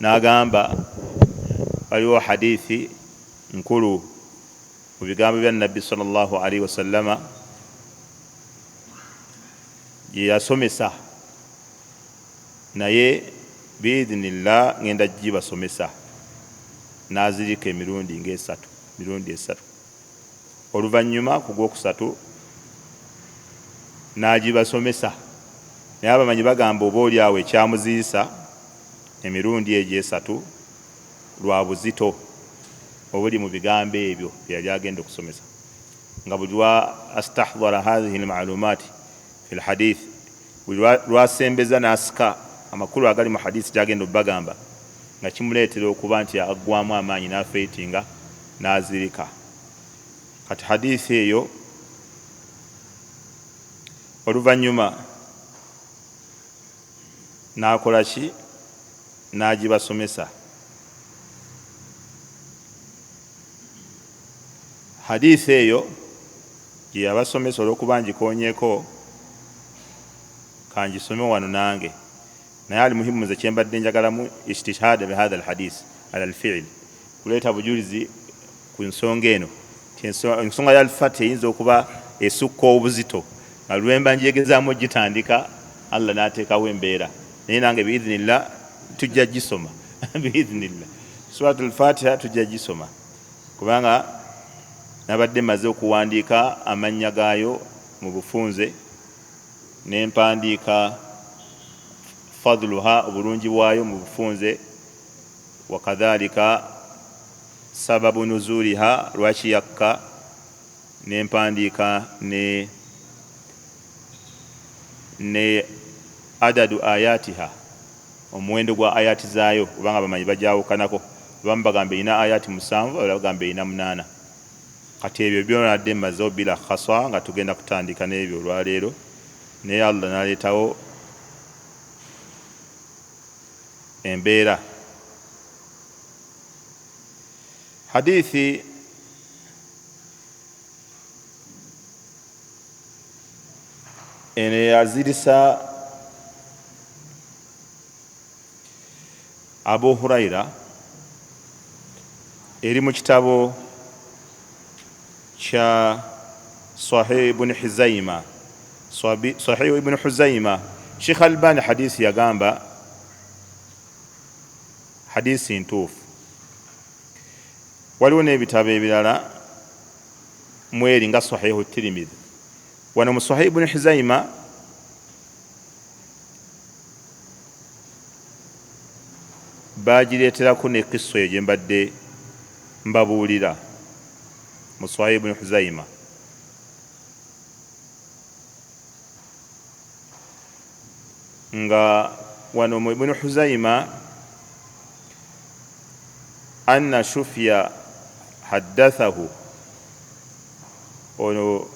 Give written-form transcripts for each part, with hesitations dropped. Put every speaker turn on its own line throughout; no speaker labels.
N'agamba waliwo hadithi nkulu mu bigambo bya Nabbi sallallahu alaihi wasallama gye yasomesa, naye biidhinillah ngenda gibasomesa. N'azirika emirundi ng'esatu, mirundi esatu. Oluvannyuma ku gwokusatu n'agibasomesa. Naye abamanyi bagamba oba oli awo ekyamuziyisa emirundi egyo esatu lwa buzito obuli mu bigambo ebyo bye yali agenda okusomesa, nga buli lwa astahdara hathihi lmalumaati fi lhadith, buli lwasembeza n'asika amakulu agali mu hadisi gyagenda obbagamba, nga kimuleetera okuba nti aggwamu amaanyi n'afeitinga n'azirika. Kati hadisi eyo oluvannyuma n'akola ki? N'agibasomesa. Hadisi eyo gye yabasomesa, olw'okuba ngikonyeeko kangisome wano nange, naye ali muhimu nze kyembadde njagalamu istishhada bihadha alhadith ala alfiil, kuleeta bujulizi ku nsonga eno. Ensonga ya alfati eyinza okuba esukka obuzito nga lwemba njegezaamu gitandika, Allah n'ateekawo embeera, naye nange biidhinillah tujja gisoma biidhinillah. Surat Alfatiha tujja gisoma, kubanga nabadde maze okuwandiika amannya gaayo mu bufunze, nempandiika fadluha, obulungi bwayo mu bufunze, wakadhalika sababu nuzuliha, lwaki yakka, nempandiika ne adadu ayatiha, omuwendo gwa ayati zaayo, kubanga bamanyi bajawukanako, abamu bagamba erina ayati 7, abalala bagamba erina 8. Kati ebyo byona nadde mmaze obila khaswa nga tugenda kutandika n'ebyo olwaleero, naye Allah n'aleetawo embeera. Hadithi eno yazirisa Abu Huraira, eri mu kitabo kya Sahih Ibn Huzaima. Sahih Ibn Huzaima, Sheikh Albani hadisi yagamba hadisi ntuufu. Waliwo n'ebitabo ebirala mweri nga Sahihu Tirimidhi. Wano mu Sahih Ibn Huzaima bagireeterako ne kissa eyo gye mbadde mbabuulira mu Sahih Ibn Huzaima. Nga wano mu Ibn Huzaima, anna Shufya haddathahu, ono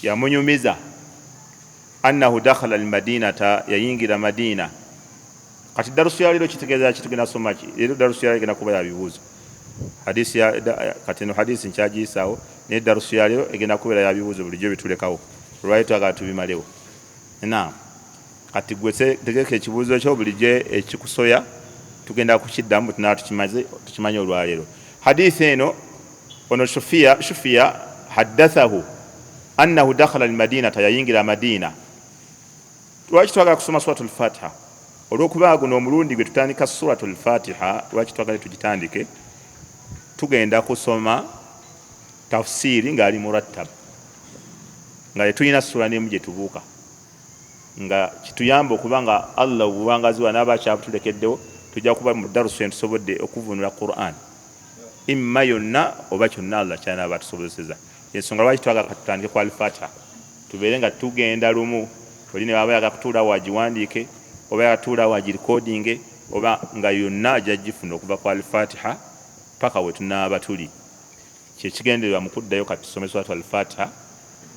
yamunyumiza, annahu dakhala almadinata, yayingira Madina. Kati darusu ya leero kitegeeza ki? Tugenda soma ki leero? Darusu ya leero egenda kuba ya bibuuzo. Hadisi ya kati eno hadisi nkyagiyisaawo, naye darusu ya leero egenda kubeera ya bibuuzo bulijjo bitulekawo, olwali twagala tubimalewo. Naam, kati gwe tegeka ekibuuzo kyo bulijjo ekikusoya, tugenda kukiddamu tunaba tukimanye olwaleero. Hadisi eno, ono Shufiya haddathahu annahu dakhala almadinata, yayingira Madina. Lwaki twagala kusoma Suratul Fatiha? Olw'okuba guno omulundi gwe tutandika Suratul Fatiha, lwaki twagala tugitandike? Tugenda kusoma tafsiri ng'ali murattab, nga tetulina sura n'emu gye tubuuka, nga kituyamba okuba nga Allah obuwangazi bwa n'aba akyabutulekeddewo, tujja kuba mu darusu eno tusobodde okuvunula Quran imma yonna oba kyonna Allah kyanaaba atusobozeseza. Ensonga lwaki twagala katutandike ku Alfatiha, tubeere nga tugenda lumu, oli ne baba yagala kutuula wagiwandiike, oba yagala kutuula wagirikodinge, oba nga yonna ajja gifuna okuva ku Alfatiha paka we tunaaba tuli. Kyekigendererwa mu kuddayo kati tusome Suratu Alfatiha,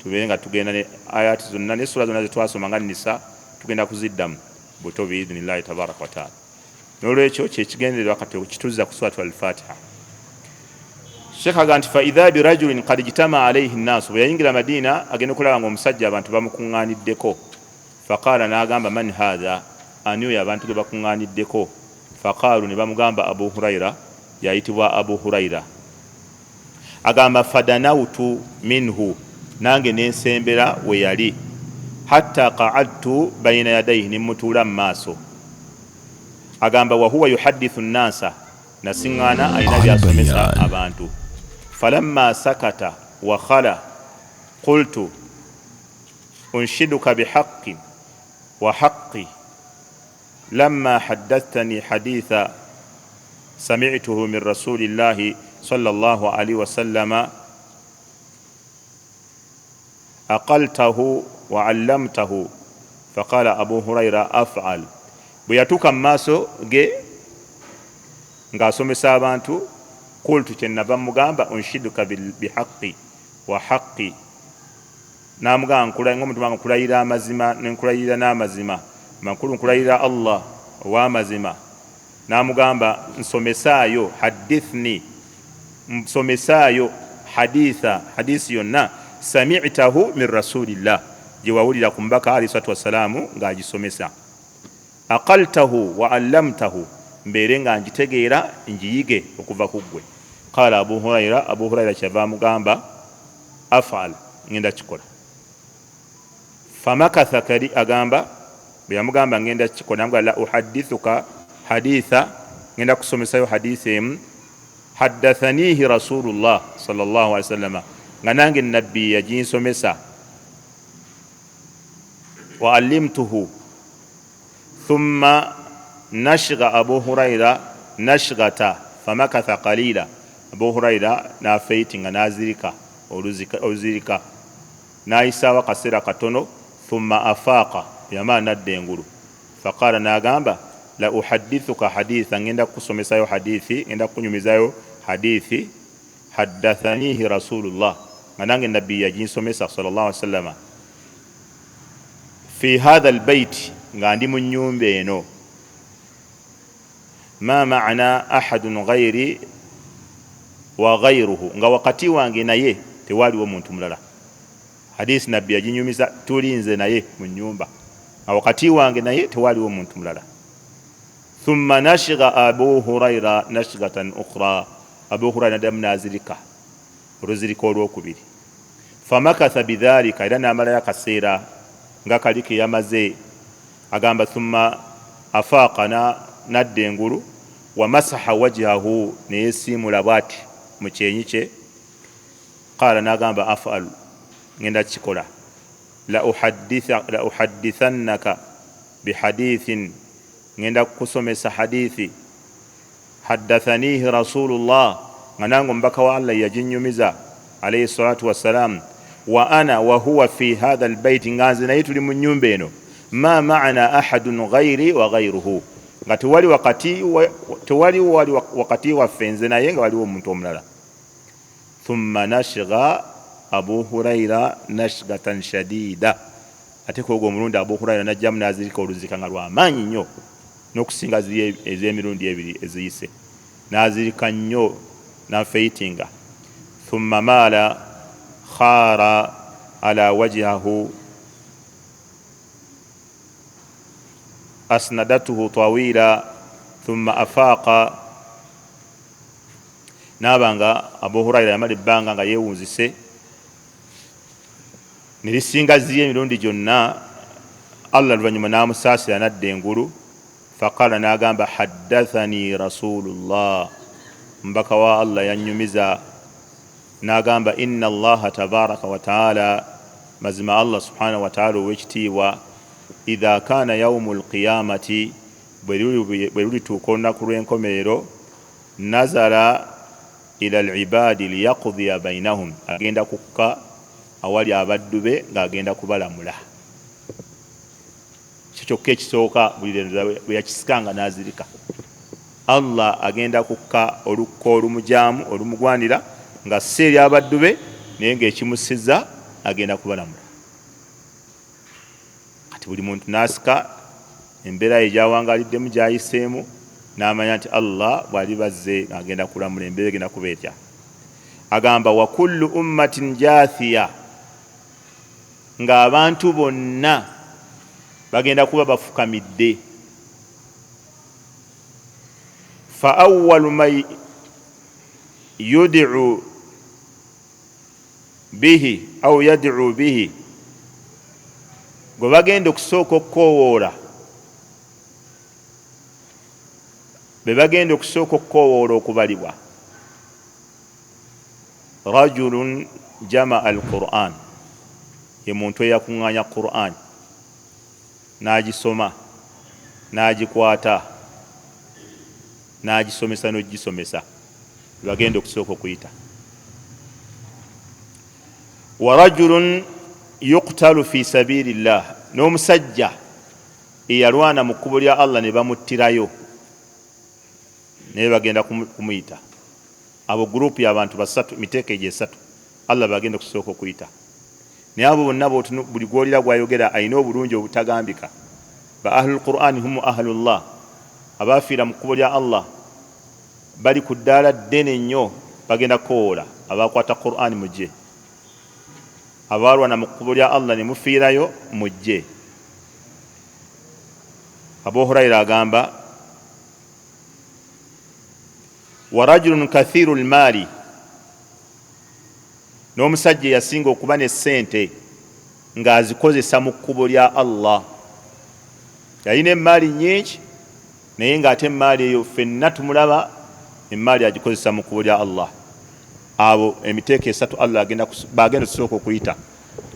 tubeere nga tugenda ne ayati zonna ne sura zonna zetwasoma nga Nisa, tugenda kuziddamu buto biidhinillahi tabaraka wataala. N'olwekyo kyekigendererwa kati okituzza ku Suratu Alfatiha. Sheikh agamba nti faidha birajulin kad ijtama alaihi nnaasu, bwe yayingira Madiina agenda okulaba nga omusajja abantu bamukuŋŋaaniddeko. Faqaala, n'agamba, man haadha, ani oyo abantu gwe bakuŋŋaaniddeko? Faqaalu, ne bamugamba Abu Huraira, yayitibwa Abu Huraira. Agamba, fadanautu minhu, nange nensembera we yali, hatta qaadtu baina yadaihi, nemutuula mu maaso. Agamba, wahuwa yuhadithu nnasa, nasiŋŋaana alina byasomesa abantu. Falamma sakata wa khala qultu unshiduka bihaqi wa haqi lamma haddathani haditha samituhu min rasulillahi sallallahu alaihi wasallama aqaltahu wa allamtahu. Faqala Abu Huraira afal. Bwe yatuuka mu maaso ge ng'asomesa abantu, qultu, kyenava mugamba, unshiduka bihaqi wa haqi, namugamba ngaomuntu wange nkulayira amazima, nenkulayirira n'amazima makulu, nkulayirira Allah ow'amazima. Namugamba, nsomesaayo, hadithni, nsomesaayo haditha, hadisi yonna, samitahu min rasulillah, gye wawulira ku mubaka alaihi salatu wassalaamu ng'agisomesa, aqaltahu wa allamtahu, mbeere nga ngitegeera ngiyige okuva ku ggwe. Qala Abu Huraira, Abu Huraira kyava amugamba, afal, ngenda kikola. Famakatha kali, agamba bwe yamugamba ngenda kikola, namugamba la uhadithuka haditha, ngenda kusomesayo haditha emu, haddathanihi rasulullah sallallahu alaihi wasallama, nga nange nabbi yaginsomesa, wa allimtuhu. Thumma nashga Abu Huraira nashgata famakatha qalila, Abu Huraira nafeiti nga nazirika oluzirika, nayisaawo akaseera katono. Thumma afaaqa, yamala nadda engulu. Faqala, nagamba, la uhadithuka haditha, ngenda kukusomesayo hadithi, ngenda kukunyumizayo hadithi, haddathanihi rasulullah, nga nange nabbi yaginsomesa sallallahu alaihi wasallama, fi hatha albaiti, nga ndi mu nyumba eno, ma maana ahadun ghairi wa ghairuhu, nga wakati wange naye tewaliwo muntu mulala. Hadisi nabbi yaginyumiza tulinze naye mu nyumba, nga wakati wange naye tewaliwo muntu mulala. Thumma nashga Abu Huraira nashgatan ukhra, Abu Huraira naddamu nazirika oluzirika olwokubiri. Famakatha bidhalika, era namalayo akaseera nga kali ke yamaze. Agamba, thumma afaaqa, nadda engulu, wamasaha wajhahu, neyesiimula bwati mu kyenyi kye. Qala, nagamba, afalu, ngenda kikola, la uhaddithannaka bihadithin, ngenda kukusomesa hadithi, haddathanihi rasulullah, nga nange omubaka wa Allah yaginyumiza alayhi salatu wassalam, wa ana wa huwa fi hatha albaiti, nga nze naye tuli mu nyumba eno, ma maana ahadun ghairi wa ghairuhu, nga tewali wali wakati waffe nze naye nga waliwo omuntu omulala. Thumma nashgha Abu Huraira nashgatan shadida, ate kwogwo omulundi Abu Huraira najjamu nazirika oluzika nga lwamaanyi nnyo n'okusinga ziri ez'emirundi ebiri eziyise, nazirika nnyo nafeitinga. Thumma maala khara ala wajhahu asnadatuhu tawila thumma afaaqa, nabanga Abu Huraira yamala ebbanga nga yeewunzise nerisinga ziri emirundi gyonna. Allah luvannyuma n'amusaasira nadda engulu. Faqala, n'agamba, haddathani rasulullah, mubaka wa Allah yannyumiza, n'agamba, inna Allaha tabaraka wa taala, mazima Allah subhanahu wa taala ow'ekitiibwa, idha kana yaumu lqiyamati, bwe lulituuka olunaku lw'enkomerero, nazara ila libadi liyaqdiya bainahum, agenda kukka awali abaddu be ng'agenda kubalamula. Kyo kyokka ekisooka buli bwe yakisikanga n'azirika. Allah agenda kukka olukka olumujaamu olumugwanira nga si eri abaddu be, naye ng'ekimusiza agenda kubalamula. Kati buli muntu n'asika embeera ye gy'awangaliddemu gy'ayiseemu, n'amanya nti Allah bw'alibazze ng'agenda kulamula, embeera egenda kuba etya. Agamba, wa kullu ummatin jathiya, ng'abantu bonna bagenda kuba bafukamidde. Fa awalu man yudiu bihi au yad'u bihi, gwe bagenda okusooka okukoowoola, be bagenda okusooka okukoowoola okubalibwa, rajulun jamaa al Quran, ye muntu eyakuŋŋaanya Quran n'agisoma n'agikwata n'agisomesa n'ogisomesa, bagenda okusooka okuyita. Wa rajulun yuqtalu fi sabilillah, n'omusajja eyalwana mu kkubo lya Allah ne bamuttirayo, naye bagenda kumuyita. Abo gurupu y'abantu basatu, miteeko egyo esatu Allah bagenda okusooka okuyita. Naye abo bonna buli gwolira gwayogera alina obulungi obutagambika. Ba ahlul Qur'ani humu ahlullah, abafiira mu kkubo lya Allah bali ku ddaala ddene nnyo, bagenda kukowoola abakwata Qur'ani mujje, abalwana mu kkubo lya Allah ne mufiirayo mujje. Abu Huraira agamba wa rajulun kathiru lmaali, n'omusajja eyasinga okuba ne ssente ng'azikozesa mu kkubo lya Allah. Yalina emmaali nnyingi, naye ng'ate emmaali eyo ffenna tumulaba emmaali agikozesa mu kkubo lya Allah. Abo emiteeko esatu Allah bagenda okusooka okuyita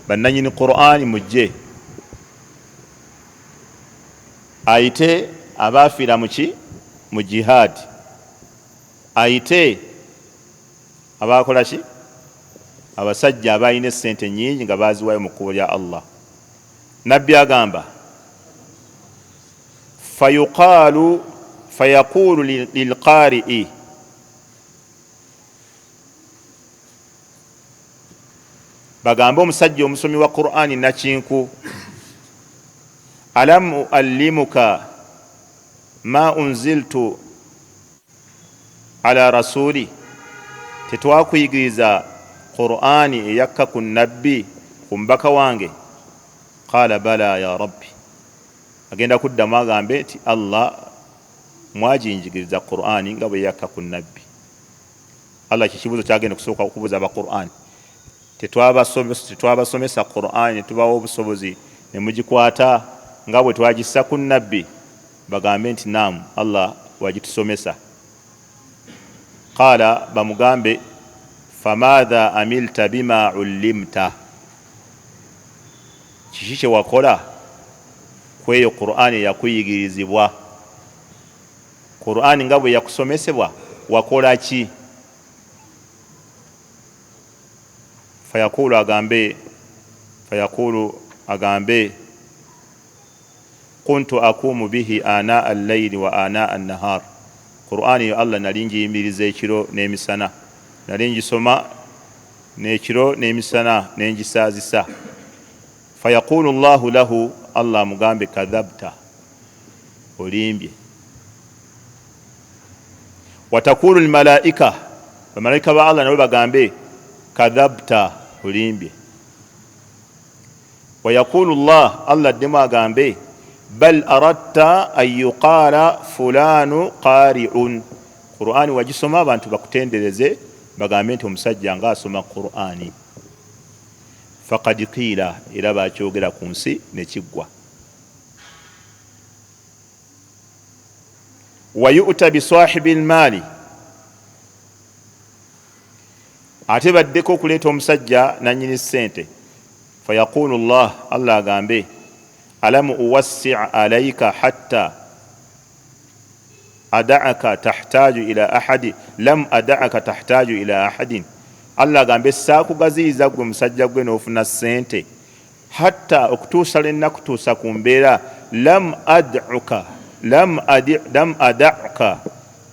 bannanyini Qur'ani mujje, ayite abaafiira muki mu jihaadi, ayite abakola ki, abasajja abalina essente nnyingi nga baziwayo mu kkubo lya Allah. Nabbi agamba fayuqaalu fayaqulu lilqari'i, bagambe omusajja omusomi wa Qur'ani nakinku, alam uallimuka ma unziltu ala rasuli, tetwakuyigiriza Qur'ani eyakka ku nabbi, ku mbaka wange? Qala bala ya rabbi, agenda kuddamu agambe nti Allah mwajinjigiriza Qur'ani nga bwe yakka ku nabbi. Allah kikibuuzo kyagenda okusooka okubuuza aba Qur'ani, tetwabasomesa Qur'ani ne tubawa obusobozi ne mugikwata nga bwe twagissa ku nabbi? Bagambe nti naamu, Allah wagitusomesa. Qala, bamugambe famadha amilta bima ullimta, kiki kye wakola kweyo Qur'ani eyakuyigirizibwa? Qur'ani nga bwe yakusomesebwa wakola ki? Fayaqulu agambe kuntu akumu bihi ana al-layli wa ana an-nahar, Qur'ani yo Allah nali njiyimiriza ekiro n'emisana, nali ngisoma n'ekiro n'emisana nengisaazisa. Fayaqulu Allahu lahu, Allah amugambe kadhabta, olimbye. Watakulu almalaika, bamalaika ba Allah nabo bagambe kadhabta, olimbye. Wayaqulu Allah, Allah addemu agambe bal aradta an yuqala fulanu qari'un, Qur'ani wagisoma abantu bakutendereze bagambe nti omusajja nga asoma Qur'ani. Faqad qila, era bakyogera ku nsi ne kiggwa. Wa yu'ta bi sahibi al-mali, ate baddeko okuleeta omusajja nannyini ssente. Fayaqulu Allah, Allah agambe alam uwassi' alayka hatta ada'aka tahtaju ila ahadi, lam ada'aka tahtaju ila ahadin, Allah agambe saakugaziyiza gwe musajja gwe n'ofuna ssente hatta okutuusa lwe nnakutuusa ku mbeera lam ada'uka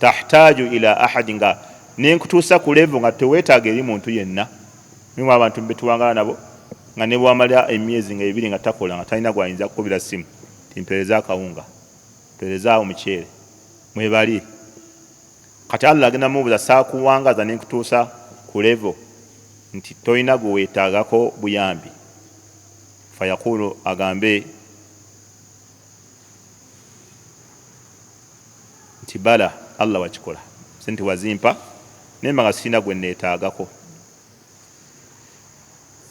tahtaju ila ahadi, nga nenkutuusa ku level nga teweetaaga eri muntu yenna. Mimu abantu betuwangala nabo nga ne bwamala emyezi nga ebiri nga takola, nga talina gwayinza kukubira simu timpereza akawunga, mpereza omuceere, mwebali. Kati Allah agenda mubuuza saakuwangaza nenkutuusa ku level nti tolina gwe weetaagako buyambi? Fayaqulu, agambe nti bala. Allah wakikola, sente wazimpa naye mba nga sirina gwe neetaagako.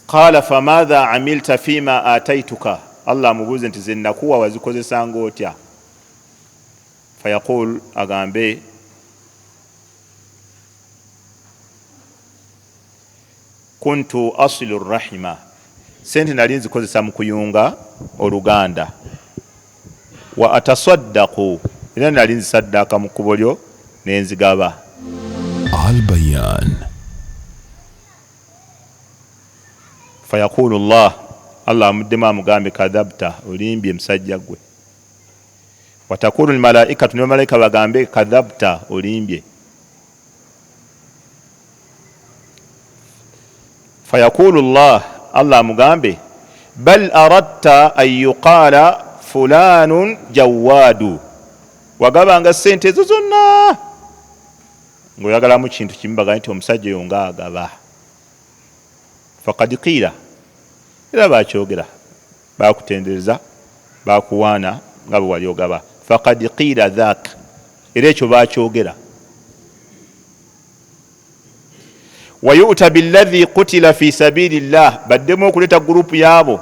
Qaala famadha amilta fima ataituka, Allah amubuuze nti ze nakuwa wazikozesanga otya? Fayaqul, agambe kuntu asilu rahima, sente nali nzikozesa mu kuyunga oluganda, wa atasaddaku, era nali nzisaddaaka mu kkubo lyo nenzigaba.
Albayan.
Fayaqulu llah, Allah amuddemu amugambe kadhabta, olimbye musajja gwe. Watakulu lmalaikatu, ne bamalayika bagambe kadhabta, olimbye. Fayaqulu llah, Allah amugambe bal aradta an yuqala fulanun jawadu, wagabanga sente ezo zonna ng'oyagalamu kintu kimu, bagambe nti omusajja oyo ng'agaba. Fakad qiila, era bakyogera, bakutendereza, bakuwaana nga bwe wali ogaba. Fakad qiila dhak, era ekyo bakyogera. Wayuta billahi kutila fi sabili llah, baddemu okuleeta gurupu yaabo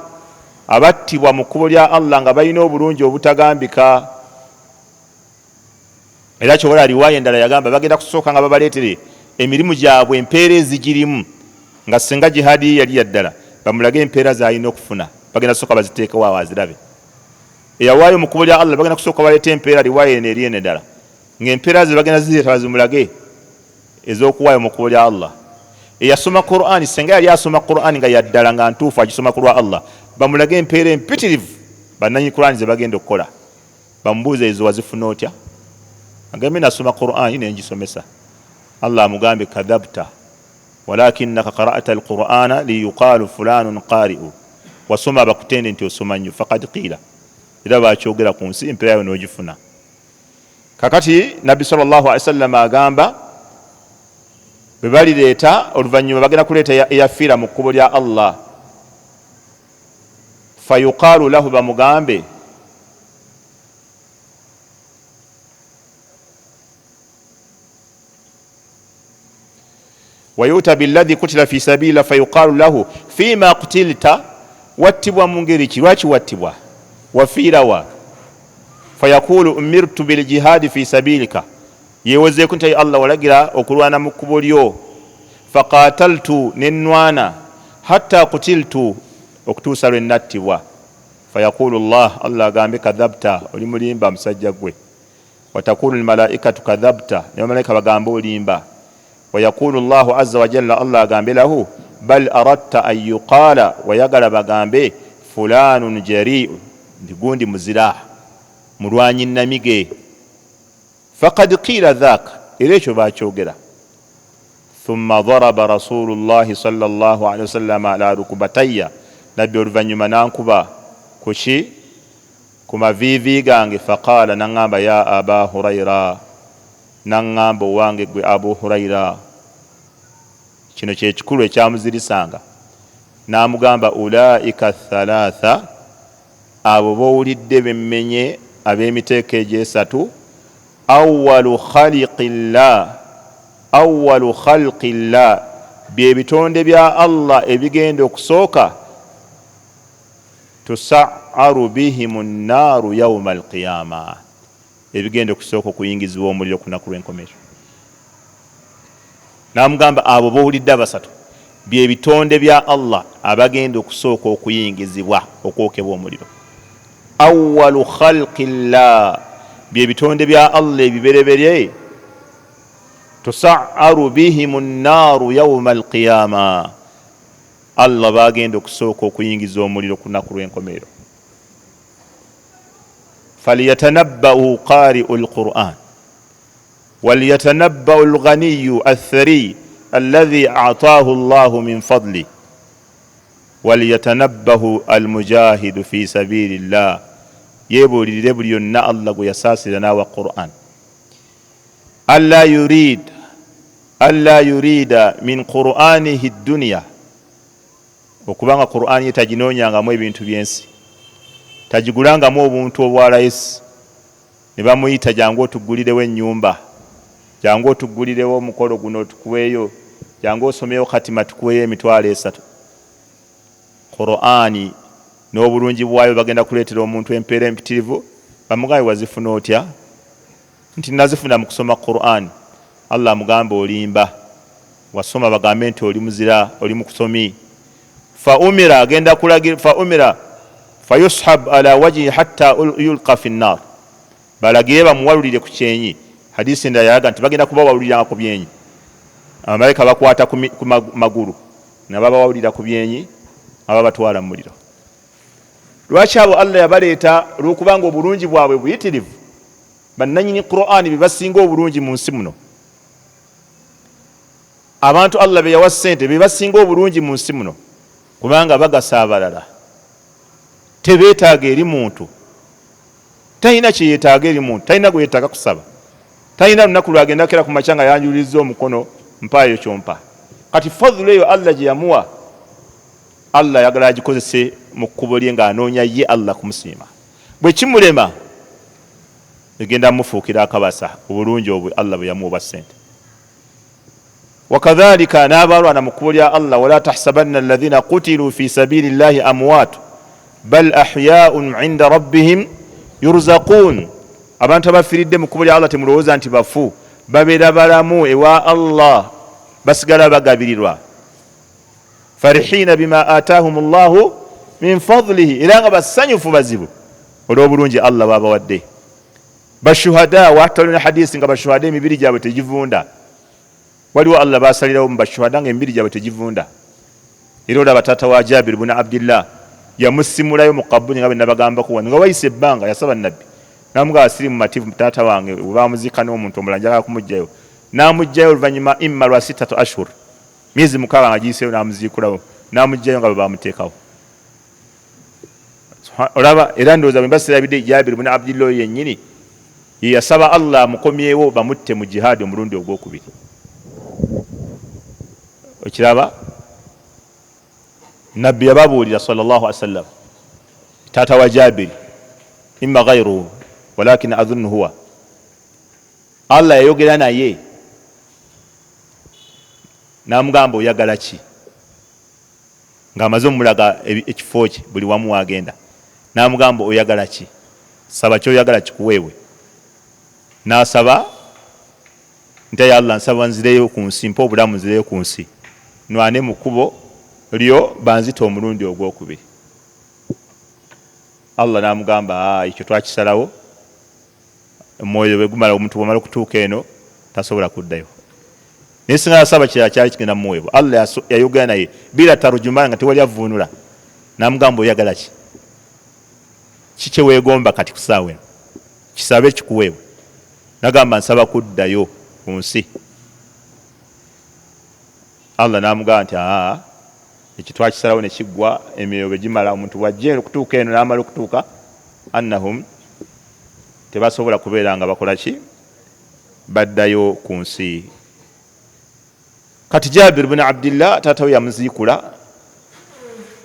abattibwa mu kkubo lya Allah nga balina obulungi obutagambika. Era kyobola riwaaya endala yagamba bagenda kusooka nga babaleetere emirimu gyabwe, empeera ezigirimu, nga singa jihaadi ye yali yaddala bamulage empeera zalina okufuna, bagenda kusooka baziteekewo awo azirabe. Eyawaayo mu kkubo lya Allah bagenda kusooka baleeta empeera, riwaaya eno eri eno endala ng'empeera ze bagenda zireeta bazimulage ez'okuwaayo mu kkubo lya Allah. Eyasoma Qur'ani, singa yali asoma Qur'ani nga yaddala nga ntuufu agisoma ku lwa Allah, bamulage empeera empitirivu bannanyi Qur'ani ze bagenda okukola, bamubuuze ezo wazifuna otya? Agambe nasoma Qur'ani nengisomesa. Allah amugambe kadhabta walakinaka qara'ta alqur'ana liyuqalu fulanun qari'u, wasoma bakutende nti osoma nnyo. Fakad qiila, era bakyogera ku nsi, empeera yayo n'ogifuna. Kakati Nabbi sallallahu alaihi wasallam agamba bwe balireeta oluvannyuma bagenda kuleeta eyafiira mu kkubo lya Allah, fayuqaalu lahu, bamugambe wayuta billadhi kutila fi sabila fayuqaalu lahu fima kutilta, wattibwa mu ngeri ki, lwaki wattibwa, wafiirawa? Fayaqulu umirtu biljihaadi fi sabilika, yewozeeku nti Allah walagira okulwana mu kkubo lyo, faqataltu, nenwana, hatta kutiltu, okutuusa lwe nattibwa. Fayaqulu llah, Allah agambe kadhabta, oli mulimba musajja gwe. Watakulu lmalaikatu kadhabta, ne bamalayika bagambe olimba. Wayaqulu llahu aza wajalla, Allah agambe lahu bal aradta an yuqala, wayagala bagambe fulanun jariu, nti gundi muzira mulwanyi namige. Fakad qiila dhaka, era ekyo bakyogera. Thumma daraba rasulu llahi sal llah alihi wasallama ala rukubataya, nabbi oluvannyuma nankuba kuki, ku maviivi gange. Faqaala, naŋŋamba ya aba huraira, naŋŋamba owange gwe Abu Huraira. Kino kyekikulu ekyamuzirisanga, n'amugamba ulaika thalatha, abo bowulidde bemmenye ab'emiteeko egyesatu, awalu khaliqillah, awalu khalqillah, bye bitonde bya Allah ebigenda okusooka, tusaaru bihim nnaaru yauma alqiyama, ebigenda okusooka okuyingizibwa omuliro ku lunaku lw'enkomerero. N'amugamba abo bowulidde abasatu bye bitonde bya Allah abagenda okusooka okuyingizibwa okwokebwa omuliro. Awalu khalqillah, bye bitonde bya Allah ebibereberye, tusaaru bihim nnaaru yauma alqiyama, Allah bagenda okusooka okuyingiza omuliro ku lunaku lw'enkomerero. Falyatanabbau qari'u lquran walyatanabau lghaniyu athari alladhi ataahu llahu min fadli walyatanabbahu almujahidu fi sabili llah, yebuulirire buli yonna Allah gwe yasaasira n'awa Quran. Alla yurid alla yurida min quranihi dduniya, okubanga Qur'ani ye taginoonyangamu ebintu by'ensi, tagigulangamu obuntu obwa layisi ne bamuyita jangu otugulirewo ennyumba. Jangu otugulirewo omukolo guno tukuweeyo, jangu osomeyo katima tukuweeyo 30,000. Qur'ani n'obulungi bwayo bagenda kuleetera omuntu empeera empitirivu. Bamugambe wazifuna otya? Nti nazifuna mu kusoma Qur'ani. Allah amugambe olimba, wasoma bagambe nti oli muzira, oli mukusomi. Fa umira, agenda kulagira, fa umira fayushab ala wajhi hatta yulqa fi nnar, balagire bamuwalulire ku kyenyi. Hadisi endala yalaga nti bagenda kubawaluliranga ku byenyi, abamalayika bakwata ku magulu nga babawalulira ku byenyi ababatwala mu muliro. Lwaki abo Allah yabaleeta? Olwokubanga obulungi bwabwe buyitirivu. Bannanyini Qur'ani be basinga obulungi mu nsi muno. Abantu Allah be yawa ssente be basinga obulungi mu nsi muno, kubanga bagasa abalala, tebeetaaga eri muntu, talina kye yeetaaga eri muntu, talina gwe yeetaaga kusaba, talina lunaku lwagenda kera ku makya nga yanjulizza omukono mpaayo kyompa. Kati fadhulu eyo Allah gye yamuwa, Allah ayagala agikozese mu kkubo lye ng'anoonya ye Allah kumusiima. Bwe kimulema egenda mufuukira akabasa obulungi obwo Allah bwe yamuwa obwa ssente. Wakadhalika n'abalwana mu kkubo lya Allah, wala tahsabanna alladhina qutilu fi sabili llahi amwat bal ahyaun inda rabbihim yurzaqun. Abantu abafiiridde mu kkubo lya Allah temulowooza nti bafu, babeera balamu ewa Allah, basigala bagabirirwa. Farihina bima atahum llahu min fadlihi, era nga basanyufu bazibu olw'obulungi Allah bwabawadde. Bashuhada, wataliwo ne hadisi nga bashuhada emibiri gyabwe tegivunda. Waliwo Allah basalirawo mu bashuhada nga emibiri gyabwe tegivunda. Era olaba taata wa Jabir bun Abdillah yamusimulayo mu kabuli nga bwe nabagambako wano, nga wayise ebbanga yasaba nabbi namugamba siri mumativu, taata wange bwe bamuziika n'omuntu omulala njagala kumuggyayo. N'amuggyayo oluvannyuma imma lwa 6 ashhur, myezi 6 nga giyiseeyo, n'amuziikulawo n'amuggyayo nga bwe bamuteekawo. Olaba era ndowooza bwe mba sirabidde Jabir bun Abdillah oyo yennyini ye yasaba Allah amukomyewo bamutte mu jihaadi omulundi ogwokubiri. Okiraba nabbi yababuulira sallallahu alaihi wasallam, taata wa Jabiri imma ghairuhu walakin adhunnu huwa, Allah yayogera naye n'amugamba oyagala ki, ng'amaze omulaga ekifo kye buli wamu wagenda, n'amugamba oyagala ki, saba kyoyagala kikuweebwe. N'asaba nti ayi Allah nsaba nzireyo ku nsi, mpa obulamu nzireyo ku nsi nwane mu kkubo lyo banzite omulundi ogwokubiri. Allah n'amugamba ekyo twakisalawo, omwoyo bwe gumala, omuntu bwamala okutuuka eno tasobola kuddayo. Naye singa yasaba kirala kyali kigenda mumuweebwa. Allah yayogera naye bila tarjumana, nga tewali avvuunula, n'amugamba oyagala ki, kikye weegomba kati ku ssaawa eno, kisabe kikuweebwe. Nagamba nsaba kuddayo ku nsi. Allah n'amugamba nti ekyo twakisalawo ne kiggwa, emyoyo bwe gimala omuntu bw'ajja okutuuka eno n'amala okutuuka annahum tebasobola kubeera nga bakola ki, baddayo ku nsi. Kati Jabir bin Abdillah taata we yamuziikula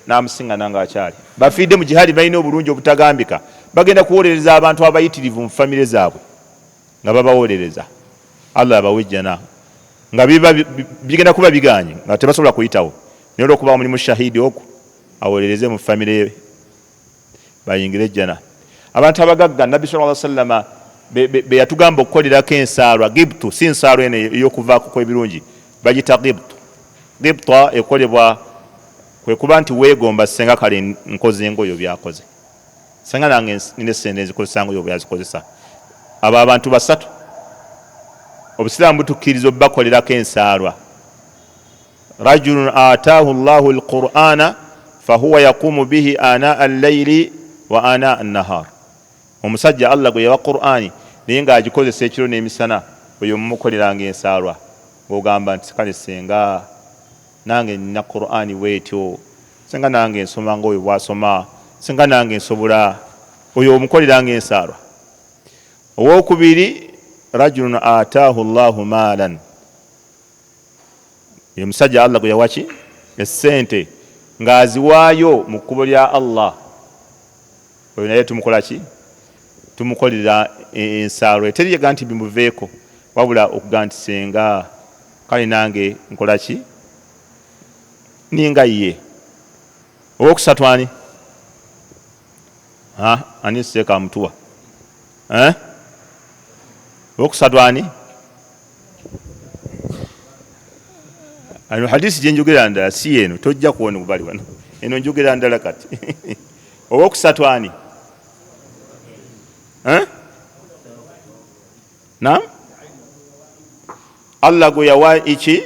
n'amusiŋŋana ng'akyali. Bafiiridde mu jihaadi, balina obulungi obutagambika, bagenda kuwolereza abantu abayitirivu mu famire zaabwe nga babawolereza Allah abawe ejjana, nga biba bigenda kuba biganye nga tebasobola kuyitawo, naye olwokuba mulimu shahidi okwo awolereze mu famire ye bayingire ejjana. Abantu abagagga nabbi sallallahu alaihi wasallam be yatugamba okukolerako ensaalwa gibtu, si nsaalwa eno ey'okuvaako kw'ebirungi, bagita gibtu. Gibta ekolebwa kwe kuba nti weegomba senga kale nkoze ngoyo byakoze, senga nange nina essente nzikozesa ngoyo byazikozesa. Abo abantu basatu obusiraamu butukkiriza obbakolerako ensaalwa. Rajulun ataahu llahu alqur'ana fahuwa yaqumu bihi anaa allayli wa anaa annahar, omusajja Allah gwe yawa Qur'ani naye ng'agikozesa ekiro n'emisana, oyo mumukoleranga ensaalwa ng'ogamba nti kale senga nange nina Qur'ani bwetyo, senga nange nsoma ng'oyo bw'asoma, senga nange nsobola, oyo omukoleranga ensaalwa. Owokubiri rajulun ataahu llahu maalan, ye musajja Allah gwe yawa ki essente ng'aziwaayo mu kkubo lya Allah, oyo naye tumukola ki, tumukolera ensaalwa eteriyega nti bimuveeko. Wabula okuga nti senga kale nange nkola ki ninga ye. Owokusatu ani? Ha, ani seeka amutuwa? Eh? Owokusatu ani? Ano hadisi gyenjogera ndala si eno, tojja kuwona kubali wano. Eno njogera ndala kati. Owokusatu ani? Eh? Naam? Allah gwe yawa iki?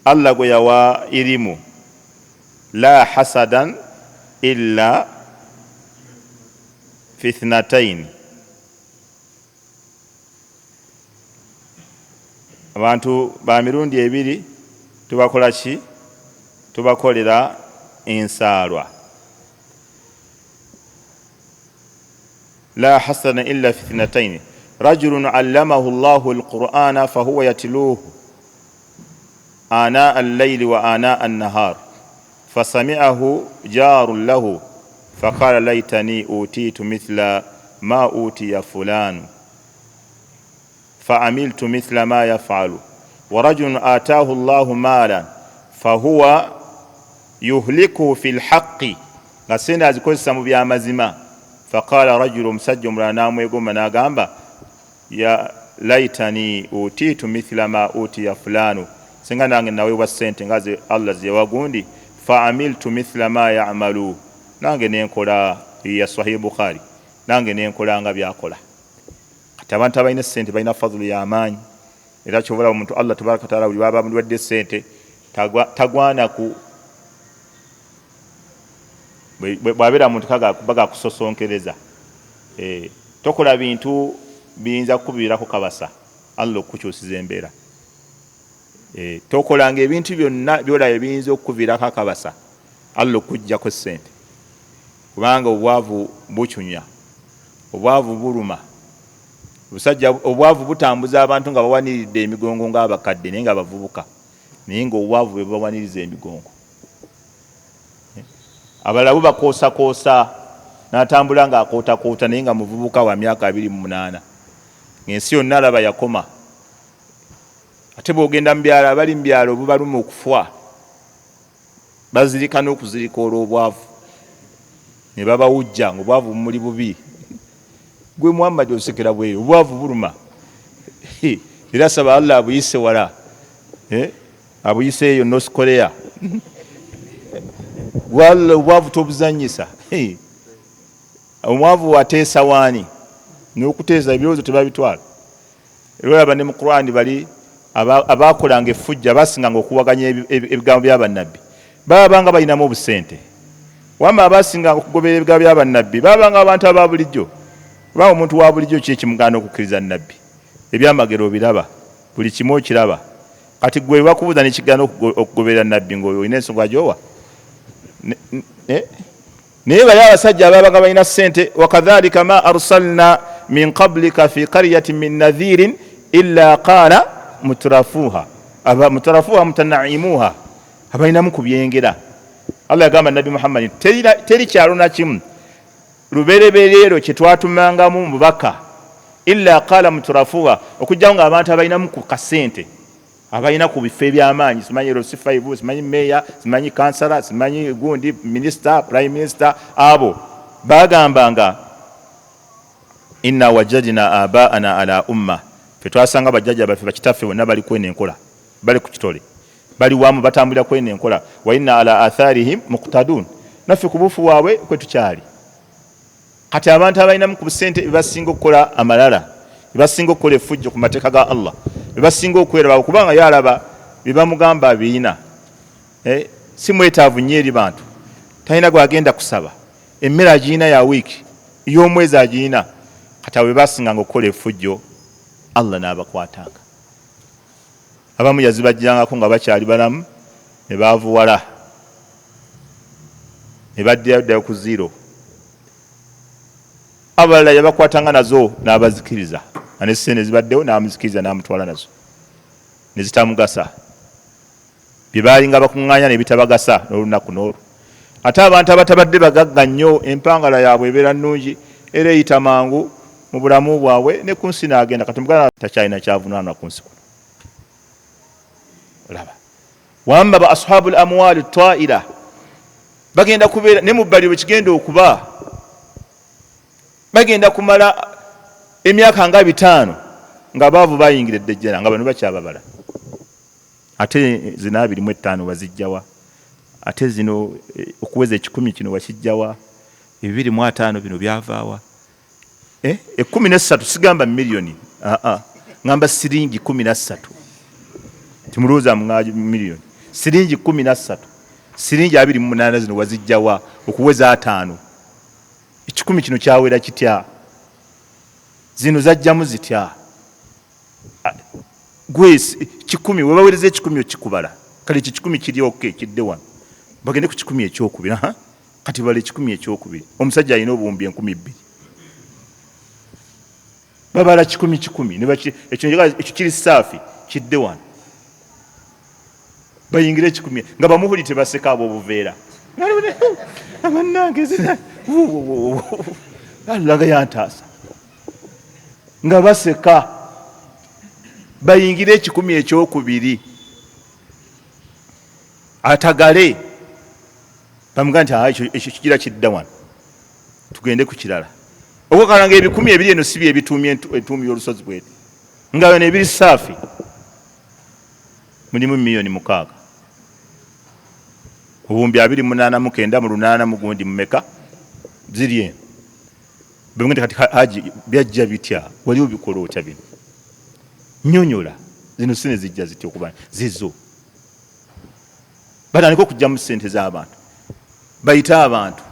Allah gwe yawa irimu. La hasadan illa fi ithnataini. Abantu ba mirundi ebiri tubakola ki? Tubakolera ensaalwa. La hasana illa fi ithnataini rajulun allamahu llahu alqur'ana fahuwa yatluhu anaa allayli wa anaa annahar fasami'ahu jarun lahu faqala laitani utitu mithla ma utiya fulanu faamiltu mithla ma yafalu wa rajulun ataahu llahu maalan fahuwa yuhlikuhu fi lhaqi, nga sente azikozesa mu byamazima. Faqala rajulu, omusajja omulala n'amwegomba n'agamba ya laitani utiitu mithla ma utiya fulanu, singa nange naweebwa sente nga Allah zeyawa gundi, faamiltu mithla ma yamalu, nange nenkola ya Sahih Bukhari, nange nenkola nga byakola. Kati abantu abalina sente balina fadhulu y'amaanyi, era kyobola omuntu Allah tabaraka wataala buli baba amuwadde sente tagwana ku bw'abeera muntu bagakusosonkereza, tokola bintu biyinza kukubiirako kabasa Allah okukukyusiza embeera. Tokolanga ebintu byonna byolaba ebiyinza okukuviirako akabasa Allah okukuggyako ssente, kubanga obwavu bucunya, obwavu buluma. Obusajja obwavu butambuza abantu nga bawaniridde emigongo ng'abakadde naye nga bavubuka, naye ng'obwavu bwe bubawaniriza emigongo. Abalala bubakoosakosa n'atambula ng'akootakoota naye nga muvubuka wa myaka 28, ng'ensi yonna alaba yakoma. Ate bw'ogenda mu byalo, abali mu byalo bubaluma okufa, bazirika n'okuzirika olw'obwavu ne babawujja ng'obwavu bumuli bubi. Gwe Muhammad osekera bweyo, obwavu buluma. Era saba Allah abuyise wala, abuyise eyo North Korea. Walla obwavu tobuzanyisa. Omwavu wateesa waani n'okuteesa ebirowoozo tebabitwala. Era olaba ne mu Qur'ani bali abakolanga effujjo abasinganga okuwaganya ebigambo bya bannabbi babanga balinamu obusente, wamma abasinganga okugoberera ebigambo bya bannabbi babanga abantu aba bulijjo. Kubanga omuntu wa bulijjo ki ekimugaana okukkiriza nabbi? Ebyamagero obiraba, buli kimu okiraba. Kati gwe bakubuuza nekigaana okugoberera nabbi ng'olina ensonga gy'owa? Naye bali abasajja abaabanga balina ssente, wakadhalika ma arsalna min qablika fi qaryatin min nadhirin illa qala mutrafuha, aba mutrafuha mutanaimuha, abalinamu ku byengera. Allah yagamba Nabbi Muhammad, teri kyalo na kimu lubereberero kye twatumangamu mubaka illa qala mutrafuha, okujjawo nga abantu abalinamu ku kasente, abalina ku bifo eby'amaanyi, simanyi LC5, simanyi meeya, simanyi kansala, simanyi gundi minisita, prime minister, abo bagambanga inna wajadina abaana ala umma, ffe twasanga bajjajja baffe bakitaffe bonna bali kweno enkola, bali ku kitole, bali wamu batambulira kweno enkola, wa inna ala atharihim muqtadun, naffe ku buufu bwabwe kwe tukyali. Kati abantu abalinamu ku busente bebasinga okukola amalala, bebasinga okukola effujjo ku mateeka ga Allah, bebasinga okweraba, kubanga ye alaba bye bamugamba abirina. Si mwetaavu nnyo eri bantu, talina gwagenda kusaba, emmere agirina ya wiiki, y'omwezi agirina. Kati abo bebasinganga okukola effujjo, Allah n'abakwatanga. Abamu yazibajjangako nga bakyali balamu ne baavuwala ne baddirayo ddala ku zero. Abalala yabakwatanga nazo n'abazikiriza, nga ne ssente zibaddewo n'amuzikiriza n'amutwala nazo ne zitamugasa, bye baalinga bakuŋŋaanya ne bitabagasa n'olunaku n'olwo. Ate abantu abatabadde bagagga nnyo, empangala yaabwe ebeera nnungi era eyita mangu. Mu bulamu bwabwe ne ku nsi n'agenda. Kati muganda takyalina kyavunaanwa ku nsi kuno. Olaba wamba ba ashabu l amwali taira bagenda kubeera ne mu bbali bwe kigenda okuba, bagenda kumala emyaka nga 50 nga baavu bayingira eddejjana nga bano bakyababala. Ate zino 25 wazijjawa? Ate zino okuweza 100 kino wakijjawa? 25 bino byavaawa? 13 sigamba miliyoni, aa, ngamba siringi 13. Timulowooza miliyoni, siringi 13, siringi 28 zino wazijjawa okuweza 50? 100 kino kyawera kitya? Zino zajjamu zitya? Gwe 100 webaweereza 100 okikubala. Kale ekyo 100 kiri oke kidde wano, bagende ku 100 ekyokubiri. Kati bala 100 ekyokubiri. Omusajja alina obuwumbi 2000, babala 100 100, ekyo kiri saafi kidde wano, bayingire 100 nga bamuhuli tebaseka abo obuveera abannange Allah nga yantaasa nga baseka, bayingire 100 ekyokubiri atagale bamuga nti ekyo kigira kidda wano, tugende ku kirala. Okukala nga ebikumi ebiri eno si byebituumye entuumu y'olusozi bweti, nga bano ebiri saafi mulimu miliyoni 6, obuwumbi 28 mu 9 mu 8 mu gundi mumeka ziri eno. Bamugende kati Haji byajja bitya, wali obikola otya bino, nyonyola zino sente zijja zitya okuba zizo. Batandika okugyamu sente z'abantu, bayite abantu.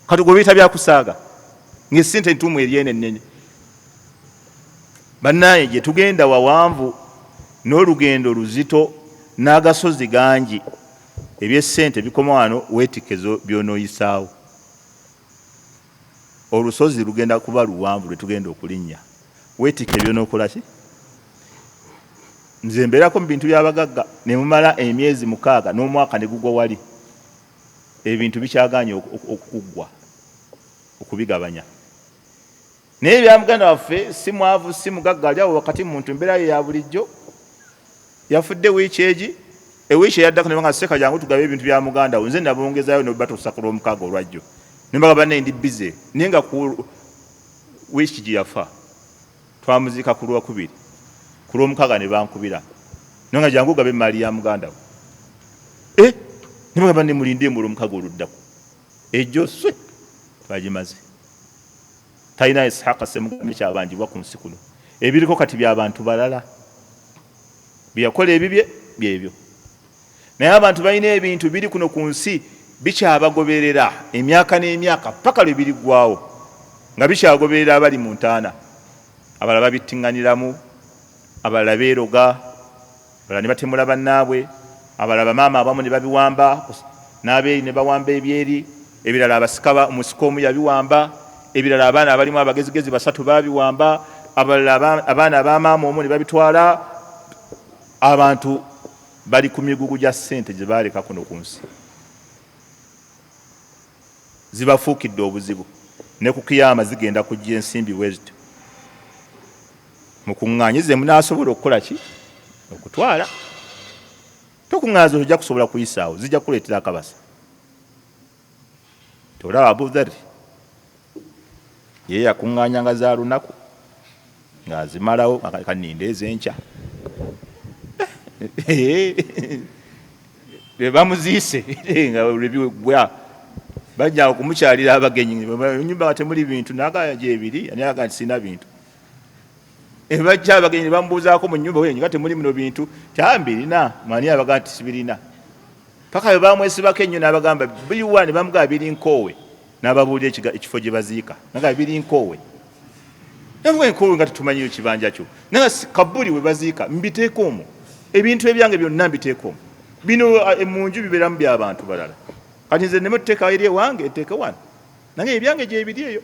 Kati gwe biyita byakusaaga ng'esente entuumu eri eno ennene. Bannaye gye tugenda wawanvu n'olugendo luzito n'agasozi gangi, eby'essente bikoma wano, weetikke by'onooyisaawo. Olusozi lugenda kuba luwanvu lwe tugenda okulinnya, weetikke by'onookola ki? Nze mbeerako mu bintu by'abagagga ne mumala emyezi 6 n'omwaka ne gugwa wali, ebintu bikyagaanye okukuggwa okubigabanya. Naye ebya muganda waffe si mwavu si mugagga, ali awo wakati muntu embeera ye ya bulijjo. Yafudde wiiki egi, ewiiki eyaddako ne banga seka jangu tugabe ebintu bya muganda wo, nze nabongezaayo nobatuusa ku lwomukaaga olwajjo. Ne mbaga banne ndi bize, naye nga ku wiiki gye yafa twamuziika ku lwokubiri, ku lwomukaaga ne bankubira naye nga jangu ogabe emmaali ya muganda wo. Ne mbaga banne mulinde mu lwomukaaga oluddako, ejjo swe twagimaze. Talina Ishaaka Ssemugambe kyabanjibwa ku nsi kuno, ebiriko kati bya bantu balala. Bye yakola ebibye byebyo, naye abantu balina ebintu biri kuno ku nsi bikyabagoberera emyaka n'emyaka paka lwe biriggwawo, nga bikyagoberera abali mu ntaana. Abalala babittiŋŋaniramu, abalala beeroga, abalala ne batemula bannaabwe, abalala bamaama abamu ne babiwamba, n'abeeri ne bawamba ebyeri, ebirala abasika omusika omu yabiwamba, ebirala abaana abalimu abagezigezi 3 babiwamba, abalala abaana ba maama omu ne babitwala. Abantu bali ku migugu gya ssente gye baaleka kuno ku nsi, zibafuukidde obuzibu. Ne ku kiyama zigenda kujja ensimbi bwe zityo, mukuŋŋaanye ze munaasobola okukola ki? Okutwala. Tokuŋŋaana tojja kusobola kuyisaawo, zijja kukuleetera akabasa. Tolaba Abu Dharr ye yakuŋŋaanyanga za lunaku ng'azimalawo, kaninde ez'enkya. Bamuziise nga lwebiggwa, bajja okumukyalira abagenyi, nyumba nga temuli bintu, naga gyebiri, naga nti sirina bintu. Bajja abagenyi ne bamubuuzaako mu nnyumba nga temuli muno bintu, tyambirina mwani abaga nti sibirina. Paka bwe bamwesibako ennyo n'abagamba biriwa, ne bamugamba biri Nkoowe, n'ababuulira ekifo gye baziika, nagamba biri Nkoowe. Navuga Nkoowe nga tetumanyiyo kibanja kyo, naga kabuli we baziika mbiteeka omwo, ebintu ebyange byonna mbiteeka omwo, bino mu nju bibeeramu bya bantu balala, kati nze nneme tuteeka eri ewange, nteeke wano, nange ebyange gyebiri eyo.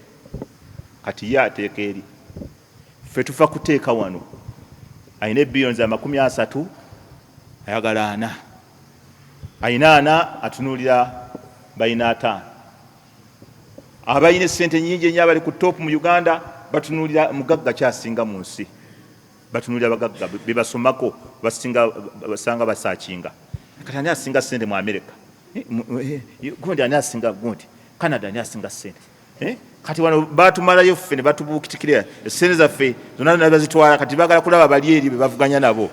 Kati ye ateeka eri, ffe tufa kuteeka wano. Alina ebiliyoni 30, ayagala 40, alina 40 atunuulira balina 50, Abalina esente nyingi ennyo abali ku top mu Uganda batunuulira mugagga kyasinga mu nsi, batunuulira bagagga bebasomako, basinga basanga basakinga. Kati ani asinga sente mu America? Gundi ani asinga gundi? Canada ani asinga sente? Kati wano batumalayo ffe ne batubuukitikira esente zaffe zonna zonna bazitwala. Kati baagala kulaba bali eri be bavuganya nabo.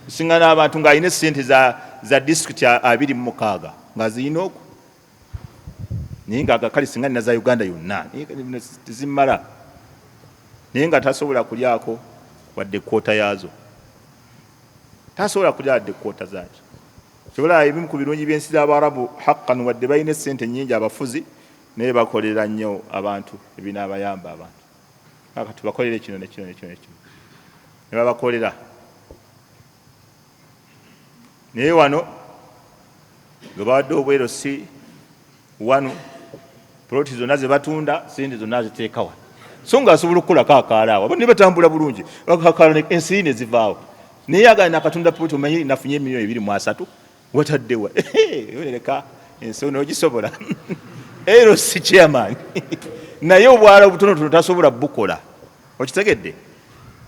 Singa n'abantu ng'alina esente za disitulikiti 26 nga zirina okwo, naye nga kale singa nina za Uganda yonna tezimmala, naye nga tasobola kulyako wadde kwota yaazo, tasobola kulya wadde kwota zaakyo. Kyobola ebimu ku birungi by'ensi z'Abarabu haqqan, wadde balina esente nnyingi abafuzi, naye bakolera nnyo abantu ebinaabayamba abantu. Kati bakolere kino ne kino ne kino ne kino ne babakolera. Naye wano nga bawadde obwero si wano ploti zonna ze batunda sente zonna ziteeka wano, so nga asobola okukolako akaala awo ne batambula bulungi, akaala ensi ne zivaawo. Naye agala nakatunda ploti, omanyi nafunye 23 million wataddewa leka ensi onogisobola. Ero si chairman, naye obwala obutonotono tasobola bukola. Okitegedde?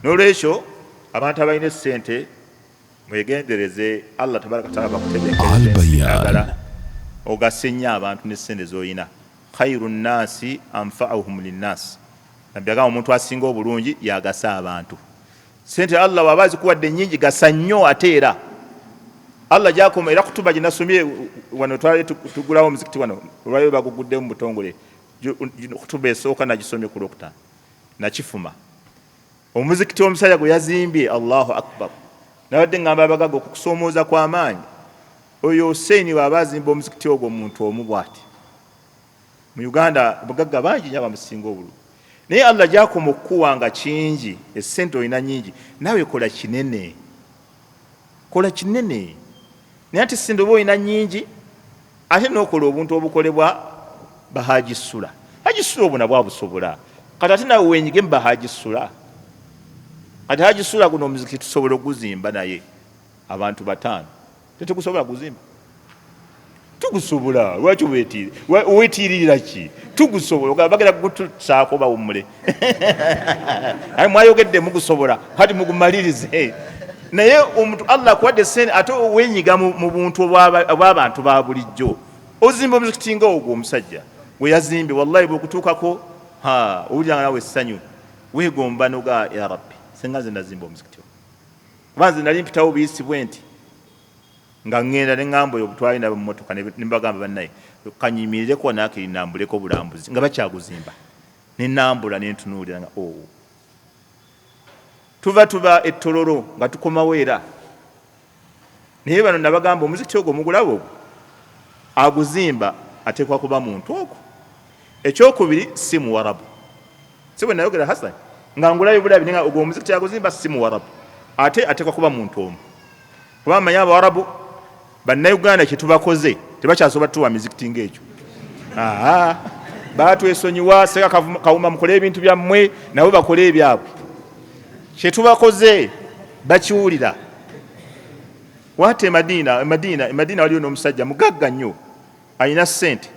N'olwekyo abantu abalina essente mwegendereze. Allah tabaraka taala bakutebenkereza, ogase nnyo abantu n'essente z'olina. Khairu nnasi anfauhum linnasi. Nabbi agamba omuntu asinga obulungi yagasa abantu. Sente Allah waba azikuwadde nnyingi, gasa nnyo. Ate era Allah gyakoma era kutuba gye nasomye wano, twali tugulawo omuzikiti wano, olwaliro baguguddemu mu butongole. Kutuba esooka nagisomye ku Lwokutaano, nakifuma omuzikiti omusajja gwe yazimbye. Allahu akbar! Nabadde ngamba abagaga okukusoomooza kw'amaanyi. Oyo Hussein bw'aba azimba omuzikiti ogwo omuntu omu bw'ati mu Uganda, abagagga bangi nyo abamusinga obululu. Naye Allah gyakoma okukuwa nga kingi, esente olina nyingi, naawe kola kinene, kola kinene. Naye ate sente oba olina nyingi, ate nokola obuntu obukolebwa bahagisula hagisula, obwo nabwo abusobola. Kati ate naawe wenyige mu bahagisula. Kati hagisula guno omuzikiti tusobola okuguzimba, naye abantu bataano tetugusobola guzimba. Tugusobola. Lwaki wetiiririra ki? Tugusobola. Bagenda kugutusaako bawummule. Aye mwayogedde mugusobola, kati mugumalirize. Naye omuntu Allah akuwadde sente, ate wenyiga mu buntu obw'abantu ba bulijjo, ozimba omuzikiti nga ogwo omusajja gwe yazimbye. Wallahi bwekutuukako owulira nga nawe essanyu, weegomba noga, ya Rabbi, senga nze nazimba omuzikiti ogwo. Kuba nze nali mpitawo buyisi bwe nti nga ŋŋenda ne ŋŋamba oyo twali nabo mu mmotoka, ne mbagamba, bannaye, kanyimirireko wanaakiri nambuleko obulambuzi nga bakyaguzimba. Ne nambula ne ntunuulira nga, oh. Tuva ettololo nga tukomawo era. Naye bano nabagamba, omuzikiti ogwo mugulaba ogwo, aguzimba ateekwa kuba muntu ogwo. Ekyokubiri, si Muwarabu. Si bwe nayogera Hassan nga ngulayo bulabi, naye ogwo omuzikiti aguzimba si Muwarabu, ate ateekwa kuba muntu omu. Kuba mmanyi Abawarabu, Bannayuganda kye tubakoze tebakyasobola tuwa mizikiti ng'ekyo. Batwesonyiwa seka Kawuma, mukole ebintu byammwe, nabo bakole ebyabwe. Kye tubakoze bakiwulira. Waate Madina, Madina, Madina waliyo n'omusajja mugagga nnyo, alina ssente.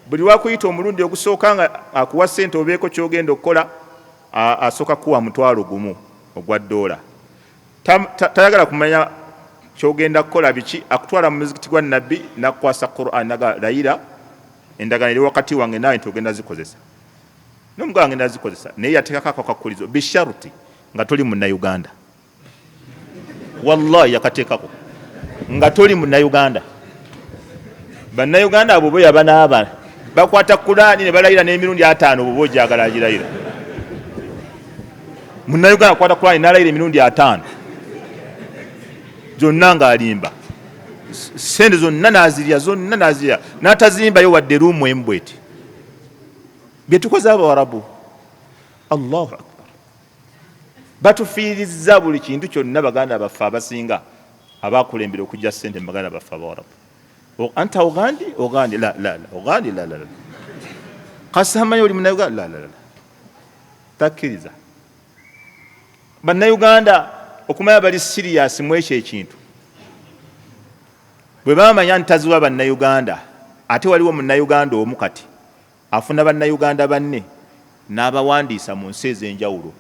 Buli wakuyita omulundi ogusooka nga akuwa ssente obeeko kyogenda okukola, asooka kukuwa 10,000 ogwa ddoola. Tayagala kumanya kyogenda kukola biki. Akutwala mu muzikiti gwa Nabbi nakukwasa Quran, naga layira endagaano eri wakati wange naawe nti ogenda zikozesa. Nomugamba ngenda zikozesa, naye yateekako akakakkulizo, bisharuti nga toli Munnayuganda. Wallahi yakateekako nga toli Munnayuganda. Bannayuganda abo bo yabanaaba bakwata Kulaani ne balayira n'emirundi 50. Bwoba ogyagala agirayira, Munnayuganda akwata Kulaani n'alayira emirundi 50 gyonna ng'alimba, sente zonna n'azirya, zonna n'azirya, n'atazimbayo wadde room emu bweti. Bye tukoze Abawarabu, Allahu akbar, batufiirizza buli kintu kyonna. Baganda baffe abasinga abakulembera okujja sente mu baganda baffe Abawarabu, anta ogandi ogandi la la la ogandi la la la kasamanyi oli Munnayuganda, la la la, takkiriza. Bannayuganda okumanya bali serious mu ekyo ekintu bwe bamanya nti taziwa Bannayuganda. Ate waliwo Munnayuganda omu kati. Afuna Bannayuganda banne n'abawandiisa mu nsi ez'enjawulo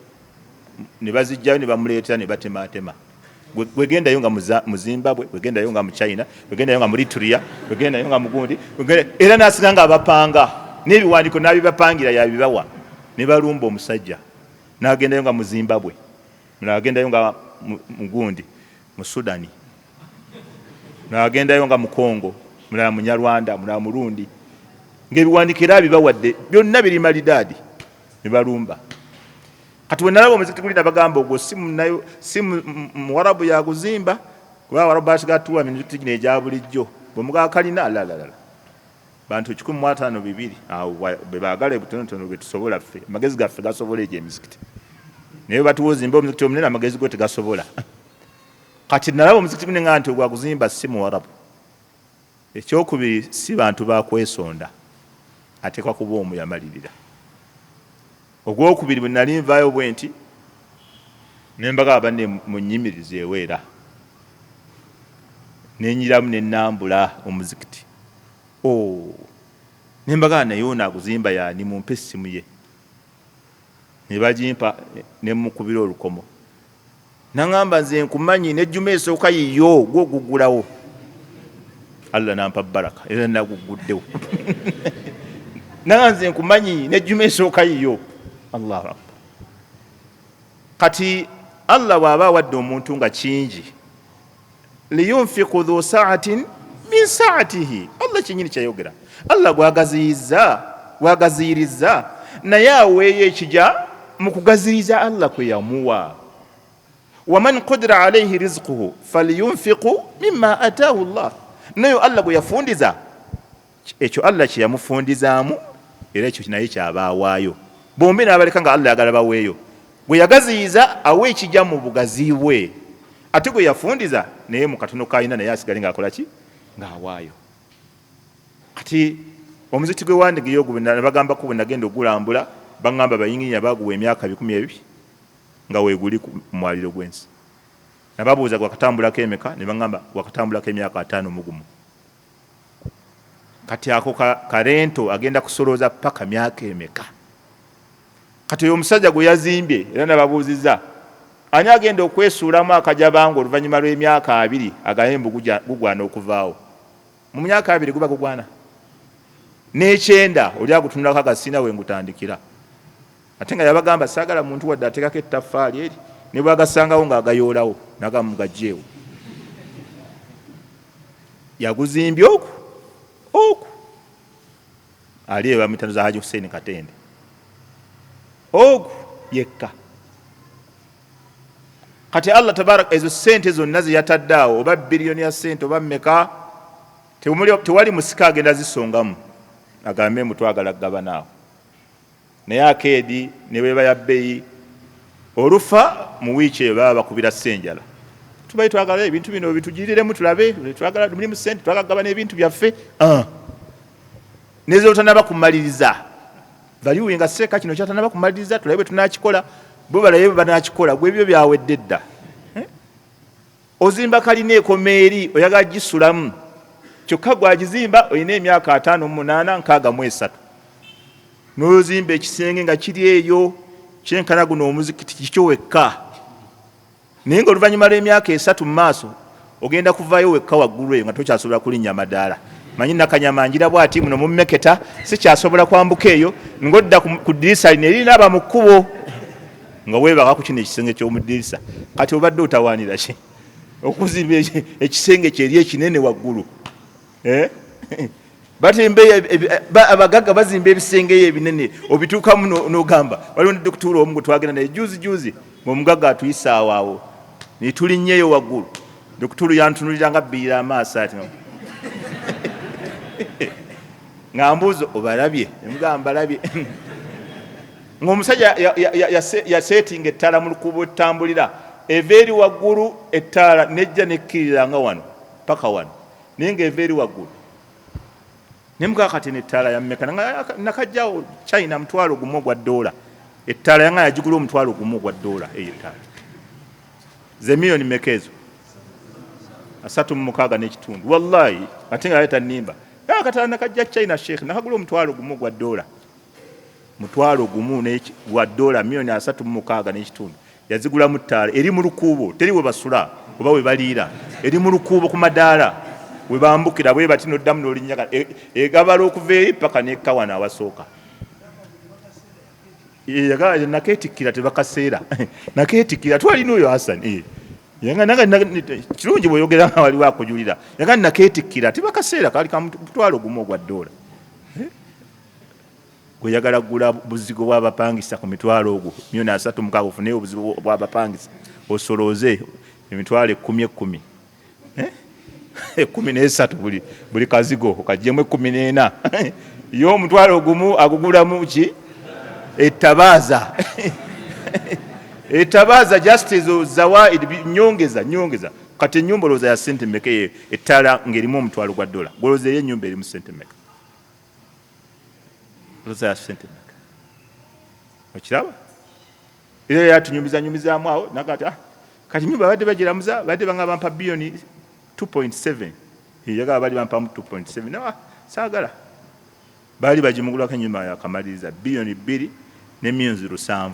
ne bazijjayo ne bamuleetera ne batematema. Wegendayo nga mu Zimbabwe, wegendayo nga mu China, wegendayo nga mu Eritrea, wegendayo nga mugundi, era n'asinga nga abapanga n'ebiwandiiko n'abibapangira yabibawa ne balumba omusajja. N'agendayo nga mu Zimbabwe, n'agendayo nga mugundi mu Sudani, n'agendayo nga mu Congo, mulala Munyarwanda, mulala Murundi, ng'ebiwandiiko era abibawadde byonna biri malidaadi ne balumba. Kati bwe nalaba omuzikiti guli nabagamba ogwo si Muwarabu yaguzimba, kuba Abawarabu basigala tuwa emizikiti gino egya bulijjo bwe mugaba kalina lalalala bantu 152 awo bwe baagala ebutonotono bwe tusobola ffe, amagezi gaffe gasobola egyo emizikiti, naye batuwa ozimba omuzikiti omunene amagezi go tegasobola. Kati nalaba omuzikiti gune nga nti ogwaguzimba si Muwarabu. Ekyokubiri, si bantu ba kwesonda, ateekwa kuba omu yamalirira. Ogwokubiri, bwe nali nvaayo bwe nti ne mbagamba banne munnyimirizeewo, era ne nyiramu ne nnambula omuzikiti. Oh, ne mbagamba naye ono aguzimba yaani, mumpe essimu ye. Ne bagimpa ne mmukubira olukomo. Naŋŋamba nze nkumanyi n'ejjuma esooka yiyo gwo oguggulawo. Allah nampa baraka era nagugguddewo. Naŋŋamba nze nkumanyi n'ejjuma esooka yiyo. Allahu akbar. Kati Allah bw'aba awadde omuntu nga kingi, liyunfiku dhu saatin min saatihi, Allah kyennyini kyayogera. Allah gwagaziyizza, gwagaziyirizza, naye aweeyo ekija mu kugaziriza Allah kwe yamuwa. Waman qudira alaihi rizquhu falyunfiku mimma ataahu llah, nayo Allah gwe yafundiza ekyo Allah kye yamufundizaamu, era ekyo naye kyaba awaayo. Bombi n'abaleka nga Allah ayagala baweeyo. Gwe yagaziyiza awe ekija mu bugazi bwe, ate gwe yafundiza naye mu katono k'alina naye asigale ng'akola ki? Ng'awaayo. Kati omuzikiti gwe wandigeyo ogwo nabagambako bwe nagenda ogulambula, baŋŋamba bayinginiya baaguwa emyaka 2000 nga weeguli ku mwaliro gw'ensi. Nababuuza gwakatambulako emeka, ne baŋŋamba gwakatambulako emyaka 51. Kati ako karento agenda kusolooza paka myaka emeka? Kati oyo omusajja gwe yazimbye, era nababuuzizza ani agenda okwesuulamu akajabangu oluvannyuma lw'emyaka 20 agambe mbu gugwana okuvaawo. Mu myaka 20 guba gugwana n'ekyenda, oli agutunulako agasiina we ngutandikira. Ate nga yabagamba saagala muntu wadde ateekako ettaffaali eri, ne bw'agasangawo ng'agayoolawo n'agamba mugagyewo. Yaguzimbye oku oku ali eyo bamuyita za Haji Hussein Katende ogu yekka. Kati Allah tabaraka ezo sente zonna ze yatadde awo, oba biliyoni ya sente oba mmeka, tewali musika agenda zisongamu agambe mbu twagala kugabana awo. Naye akeedi ne bweba ya bbeeyi, olufa mu wiiki eyo baba bakubira ssenjala, tubaye twagala ebintu bino bitugiriremu tulabe, twagala mulimu sente, twagala kugabana ebintu byaffe. Nezotanaba kumaliriza valuwe nga seeka kino kyatanaba kumaliriza, tulabe bwe tunakikola, bo balabe bwe banakikola, gwe ebyo byawedde dda. Ozimba kalina ekoma eri oyagala gisulamu, kyokka gwagizimba olina emyaka 58 63, n'ozimba ekisenge nga kiri eyo kyenkana guno omuzikiti kikyo wekka, naye nga oluvannyuma lw'emyaka 3 mu maaso ogenda kuvaayo wekka waggulu eyo nga tokyasobola kulinnya madaala. Manyi nakanyama ngira bw'ati muno mu mmeketa sikyasobola kwambuka eyo, ng'odda ku ddirisa lino erinaaba mu kkubo nga weebaka ku kino ekisenge ky'omu ddirisa. Kati obadde otawaanira ki okuzimba ekisenge kyeri ekinene waggulu? Batimba abagagga bazimba ebisenge eyo ebinene, obituukamu n'ogamba. Waliwo ne dokituula omu gwe twagenda naye juzi juzi ng'omugagga atuyisa awo awo ne tulinnyeyo waggulu, dokituulu yantunulira nga bbirira amaaso ati nga mbuuza obalabye, nemugamba mbalabye. Ng'omusajja yaseetinga ettaala mu lukuubo ettambulira eva eri waggulu, ettaala nejja nekkirira nga wano paka wano, naye ng'eva eri waggulu. Nemugamba kati nettaala ya mmeka? Nakajjawo China 10,000 ogwa ddoola. Ettaala yanga yagigula 10,000 ogwa ddoola. Eyo ettaala ze miliyoni mmeka ezo? 36 n'ekitundu. Wallahi ate nga yali tannimba, akataala nakajja China, sheikh, nakagula 10,000 ogwa ddoola. Mutwalo gumu gwa dola 36,000,000 n'ekitundu. Yazigulamu ttaala eri mu lukuubo, teri we basula oba we baliira, eri mu lukuubo ku madaala we bambukira bwe bati n'oddamu n'olinnya egabala okuva eri paka nekka wano awasooka. Nakeetikkira tebakaseera nakeetikkira twalina oyo Hassan. Kirungi bw'oyogera nga waliwo akujulira. Yaga nakeetikkira tebakaseera kaali ka mutwalo gumu ogwa dola. Gweyagala kugula buzigo bw'abapangisa ku mitwalo ogwo 36,000,000 ofuneyo obuzigo bw'abapangisa osolooze emitwalo ekkumi ekkumi. 13 buli kazigo okaggyemu 14. Ye omutwalo gumu agugulamu ki? Ettabaaza. Ettabaaza just ezo zawaid nyongeza nyongeza. Kati ennyumba olowooza ya ssente mmeka eyo ettaala ng'erimu omutwalo gwa dola? Gw'olowooza eri ennyumba erimu ssente mmeka? Olowooza ya ssente mmeka? Okiraba? Era yatunyumiza nyumizaamu awo naga ati kati nyumba babadde bagiramuza babadde banga bampa biliyoni 2.7. Yagamba bali bampamu 2.7. No, saagala. Baali bagimugulako ennyumba yakamaliriza biliyoni 2 ne miliyoni 7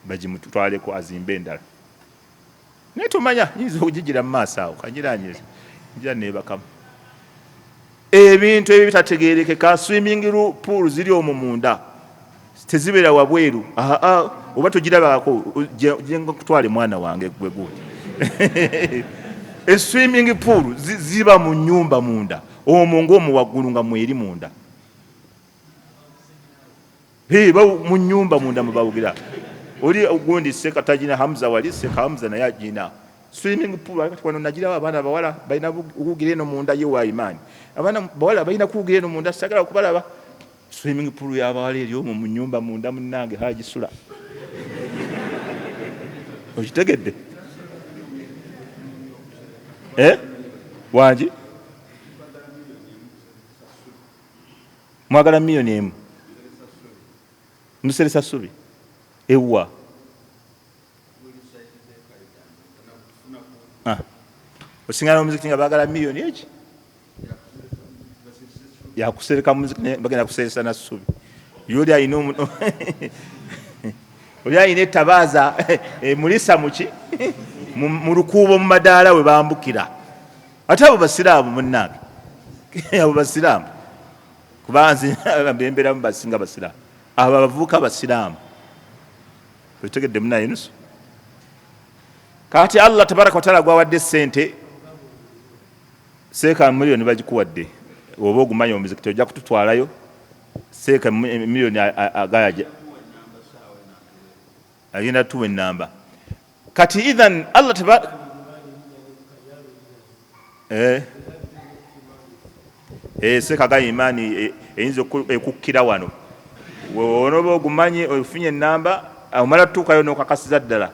bagimutwaleko azimbe endala. Naye tomanya nyinza okugigira mu maaso awo kangira ngira neebakamu. Ebintu ebyo bitategeerekeka, swimming pool ziri omwo munda tezibeera wabweru. Oba togirabako kutwale mwana wange gwe gundi. Swimming pool ziba mu nnyumba munda omwo ng'omwo waggulu nga mweri munda. Mu nnyumba munda mwe bawugira. Oli gundi Seka tagina Hamza wali Seka Hamza naye agina swimming pool. Kati wano nagirawo abaana bawala balina kuwugira eno munda ye wa imaani. Abaana bawala balina kuwugira eno munda sagala okubalaba. Swimming pool y'abawala eri omwo mu nnyumba munda munnange hagisula. Okitegedde? Wangi? Mwagala 1,000,000. Museresa ssubi. Ewa. Osingana omuzikiti nga baagala 1,000,000 eki? Yakusereka muzikiti bagenda kuseresa na ssubi. Yoli alina oli alina ettabaaza emulisa muki? Mu lukuubo mu madaala we bambukira. Ate abo basiraamu munnange. Abo basiraamu. Kuba nze embeeramu basinga basiraamu. Abo abavubuka basiraamu. Otegedde munnaye nusu? Kati Allah tabaraka wa taala gwawadde ssente seeka miliyoni bagikuwadde oba ogumanya omuzikiti ojja kututwalayo seeka miliyoni agaya agenda tuwa ennamba. Kati idhan Allah taba seeka gaya imaani eyinza ekukkira wano. Onooba ogumanyi ofunye ennamba omala tutuukayo n'okakasiza ddala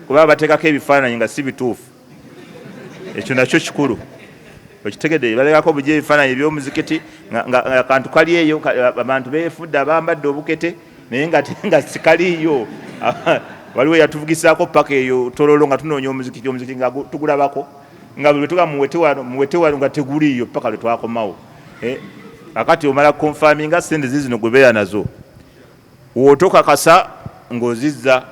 kuba bateekako ebifaananyi nga si bituufu. Ekyo nakyo kikulu. Okitegedde? Bateekako bugi ebifaananyi eby'omuzikiti nga akantu kali eyo, abantu beefudde abambadde obukete naye nga sikaliiyo. Waliwo eyatuvugisaako paka eyo Tororo nga tunoonya omuzikiti, omuzikiti nga tugulabako nga bwe tugamba muwete wano, muwete wano nga teguliiyo paka lwe twakomawo. Akati omala confirminga ssente zizino gwe beera nazo, w'otokakasa ng'ozizza.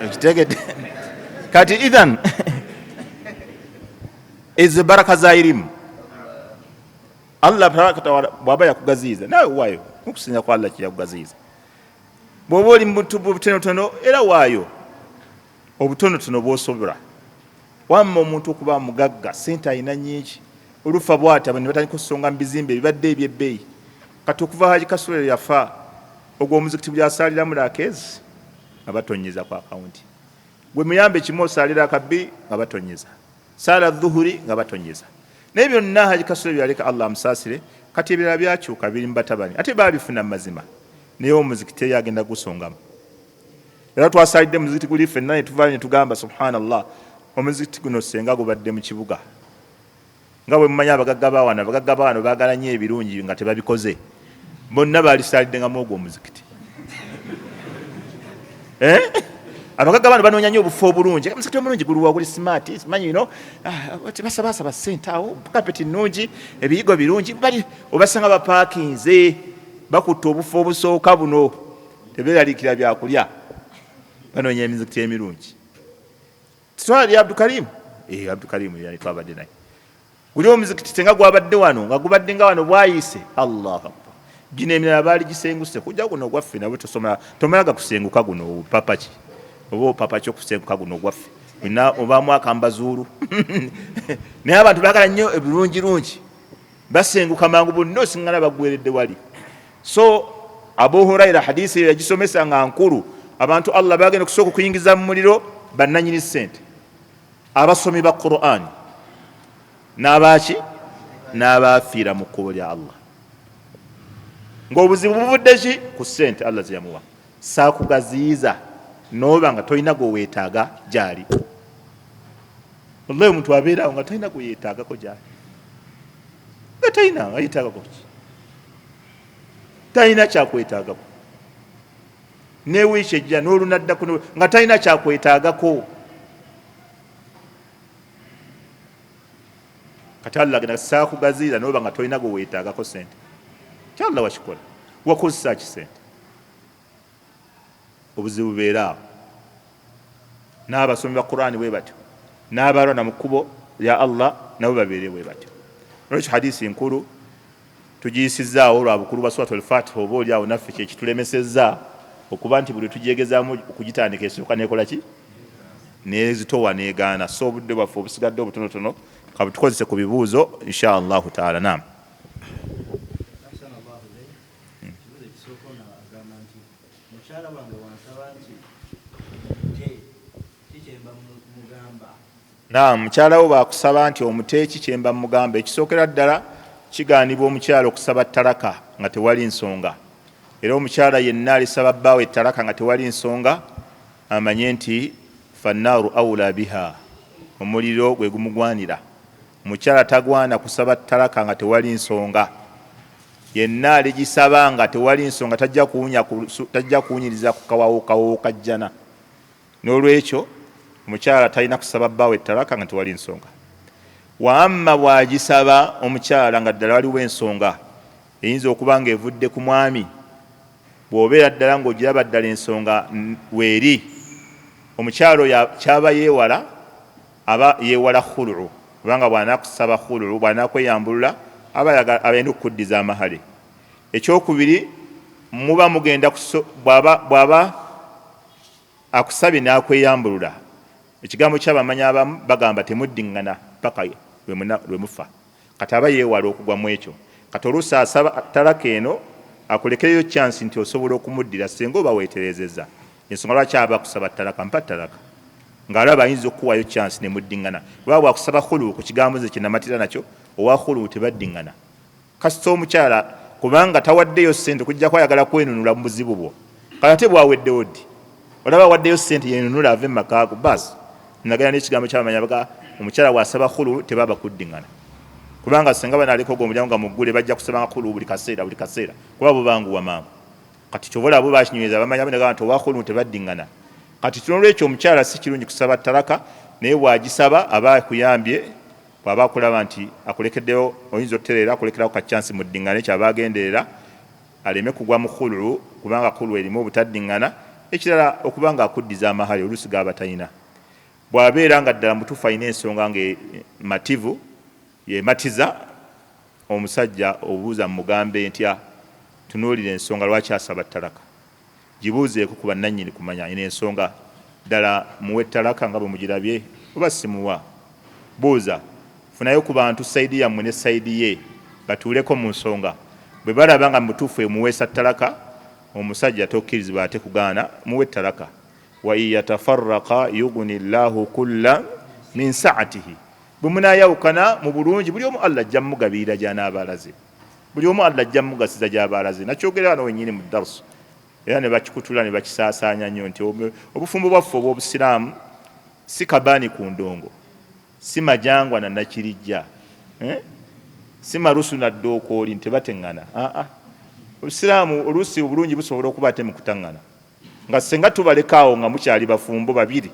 Okitegedde? Kati idhan ezo baraka za irimu Allah tabaraka taala bw'aba yakugaziyiza naawe waayo okusinza kwa Allah kyeyakugaziyiza. Bw'oba oli mu butonotono era waayo obutonotono bw'osobola. Wamma omuntu okuba mugagga ssente alina nnyingi olufa bw'ati abantu ne batandika okusonga mu bizimbe ebibadde eby'ebbeeyi. Kati okuva Haji Kasule yafa ogwo omuzikiti buli asaaliramu laakeezi nga batonyeza ku akawunti. Gwe muyambe kimu osaalira akabbi nga batonyeza, saala dhuhuri nga batonyeza. Naye byonna Haji Kasule byaleka Allah amusaasire, kati ebirala byakyuka biri mu batabani ate baabifuna mu mazima, naye omuzikiti eri agenda gusongamu. Era twasaalidde muzikiti guli ffenna ne tuvaayo ne tugamba subhanallah, omuzikiti guno ssenga gubadde mu kibuga. Nga bwe mumanyi abagagga ba wano, abagagga ba wano baagala nnyo ebirungi nga tebabikoze. Bonna baalisaalidde nga mu ogwo omuzikiti. Abagagga bano banoonya nnyo obufo obulungi. Omuzikiti omulungi guluwa guli smart, simanyi ino tebasabasaba ssente awo, kapeti nnungi, ebiyigo birungi, bali obasanga bapaakinze bakutte obufo obusooka buno, tebeeraliikira byakulya, banoonya emizikiti emirungi. Twala lya Abdukarimu, Abdukarimu yani twabadde naye guli omuzikiti senga gwabadde wano nga gubadde nga wano bwayise, Allahu akbar. Gino emirala baali gisenguse kujja guno ogwaffe nabwe tosoma tomala gakusenguka guno papaki oba opapaki okusenguka guno ogwaffe olina obaamu akambazuulu naye abantu baagala nnyo ebirungirungi basenguka mangu bonna osingana baggweredde wali. So Abu Huraira hadisi eyo yagisomesa nga nkulu, abantu Allah bagenda okusooka okuyingiza mu muliro bannanyini ssente, abasomi ba Qur'an n'abaaki n'abaafiira mu kkubo lya Allah, ng'obuzibu buvudde ki ku ssente Allah ze yamuwa. Saakugaziyiza n'oba nga tolina gwe weetaaga gyali. Wallahi omuntu abeerawo nga talina gwe yeetaagako gyali, nga talina nga yeetaagako ki, talina kyakwetaagako ne wiiki ejja n'olunaddako nga talina kyakwetaagako. Kati Allah agenda saakugaziyiza n'oba nga tolina gwe weetaagako ssente. Ki Allah wakikola, wakozesa ki ssente? Obuzibu bubeera awo. N'abasomi ba Qur'ani bwe batyo, n'abalwana mu kkubo lya Allah nabo babeere bwe batyo. Nolwekyo hadisi nkulu tugiyisizzaawo lwa bukulu bwa Suratul Fatiha, oba oli awo naffe kye kitulemesezza okuba nti buli tugyegezaamu okugitandika esooka neekola ki nezitowa negaana. So obudde bwaffe obusigadde obutonotono kabutukozese ku bibuuzo insha Allahu taala. Naam.
Mukyala wange wansaba nti mute ki kyemba mugamba.
Naam, mukyala wo baakusaba nti omute ki kyemba mugamba. Ekisookera ddala kigaanibwa omukyala okusaba talaka nga tewali nsonga, era omukyala yenna alisaba bbaawe talaka nga tewali nsonga amanye nti fannaaru aula biha, omuliro gwe gumugwanira. Omukyala tagwana kusaba talaka nga tewali nsonga. Yenna aligisaba nga tewali nsonga tajja kuwunyiriza ku kawawo ka jjana. N'olwekyo omukyala talina kusaba bbaawe talaka nga tewali nsonga. Wa amma bw'agisaba omukyala nga ddala waliwo ensonga eyinza okuba nga evudde ku mwami, bw'obeera ddala ng'ogiraba ddala ensonga weeri, omukyala oyo kyaba yeewala aba yeewala khuluu, kubanga bw'anaakusaba khuluu, bw'anaakweyambulula aba alina okukuddiza amahale. Ekyokubiri, muba mugenda bw'aba akusabye n'akweyambulula, ekigambo ky'abamanyi abamu bagamba temuddiŋŋana paka lwe mufa. Kati aba yeewala okugwa mu ekyo. Kati oluusi asaba talaka eno akulekereyo chance nti osobola okumuddira singa oba weetereezezza. Ensonga lwaki aba akusaba talaka, mpa talaka, ng'alaba ayinza okukuwayo chance ne muddiŋŋana. Kuba bw'akusaba khulu ku kigambo nze kye namatira nakyo, owa khulu tebaddiŋŋana. Kasita omukyala kubanga tawaddeyo ssente okuggyako ayagala kwenunula mu buzibu bwo. Kati ate bwaweddewo ddi? Olaba awaddeyo ssente yenunula ave mu maka go baasi. Nagenda n'ekigambo ky'abamanyi abaga omukyala bw'asaba khulu tebaba kuddiŋŋana. Kubanga singa banaaleka ogwo omulyango nga muggule bajja kusabanga khulu buli kaseera buli kaseera kuba bo banguwa mangu. Kati kyova olaba bo bakinyweza abamanyi abamu ne bagamba nti owa khulu tebaddiŋŋana. Kati n'olwekyo omukyala si kirungi kusaba talaka, naye bw'agisaba aba akuyambye. Bw'aba akulaba nti akulekeddewo oyinza otutereera akulekerawo ka chance muddiŋŋane, ky'aba agenderera aleme kugwa mu khulu, kubanga khulu erimu obutaddiŋŋana. Ekirala okuba nga akuddiza amahale oluusi g'aba talina. Bw'abeera nga ddala mutuufu alina ensonga nga mativu, yematiza omusajja obuuza mmugambe ntya, tunuulira ensonga lwaki asaba talaka. Gibuuzeeko ku bannannyini kumanya eno ensonga ddala muwe talaka nga bwe mugirabye oba simuwa. Buuza, funayo ku bantu sayidi yammwe ne sayidi ye batuuleko mu nsonga. Bwe balaba nga mu butuufu emuweesa talaka, omusajja tokkirizibwa ate kugaana, muwe talaka. Wa in yatafarraqa yuguni Llaahu kulla min sa'atihi. Bwe munaayawukana mu bulungi, buli omu Allah ajja mugabirira gy'anaaba alaze. Buli omu Allah ajja mugasiza gy'aba alaze. Nakyogera wano wennyini mu darsu era ne bakikutula ne bakisaasaanya nnyo nti obufumbo bwaffe obw'Obusiraamu si kabaani ku ndongo, si majangwa na nakirijja, si malusu na ddookooli nti tebateŋŋana. Aa, Obusiraamu oluusi obulungi busobola okuba ate mu kutaŋŋana. Nga senga tubalekaawo nga mukyali bafumbo babiri,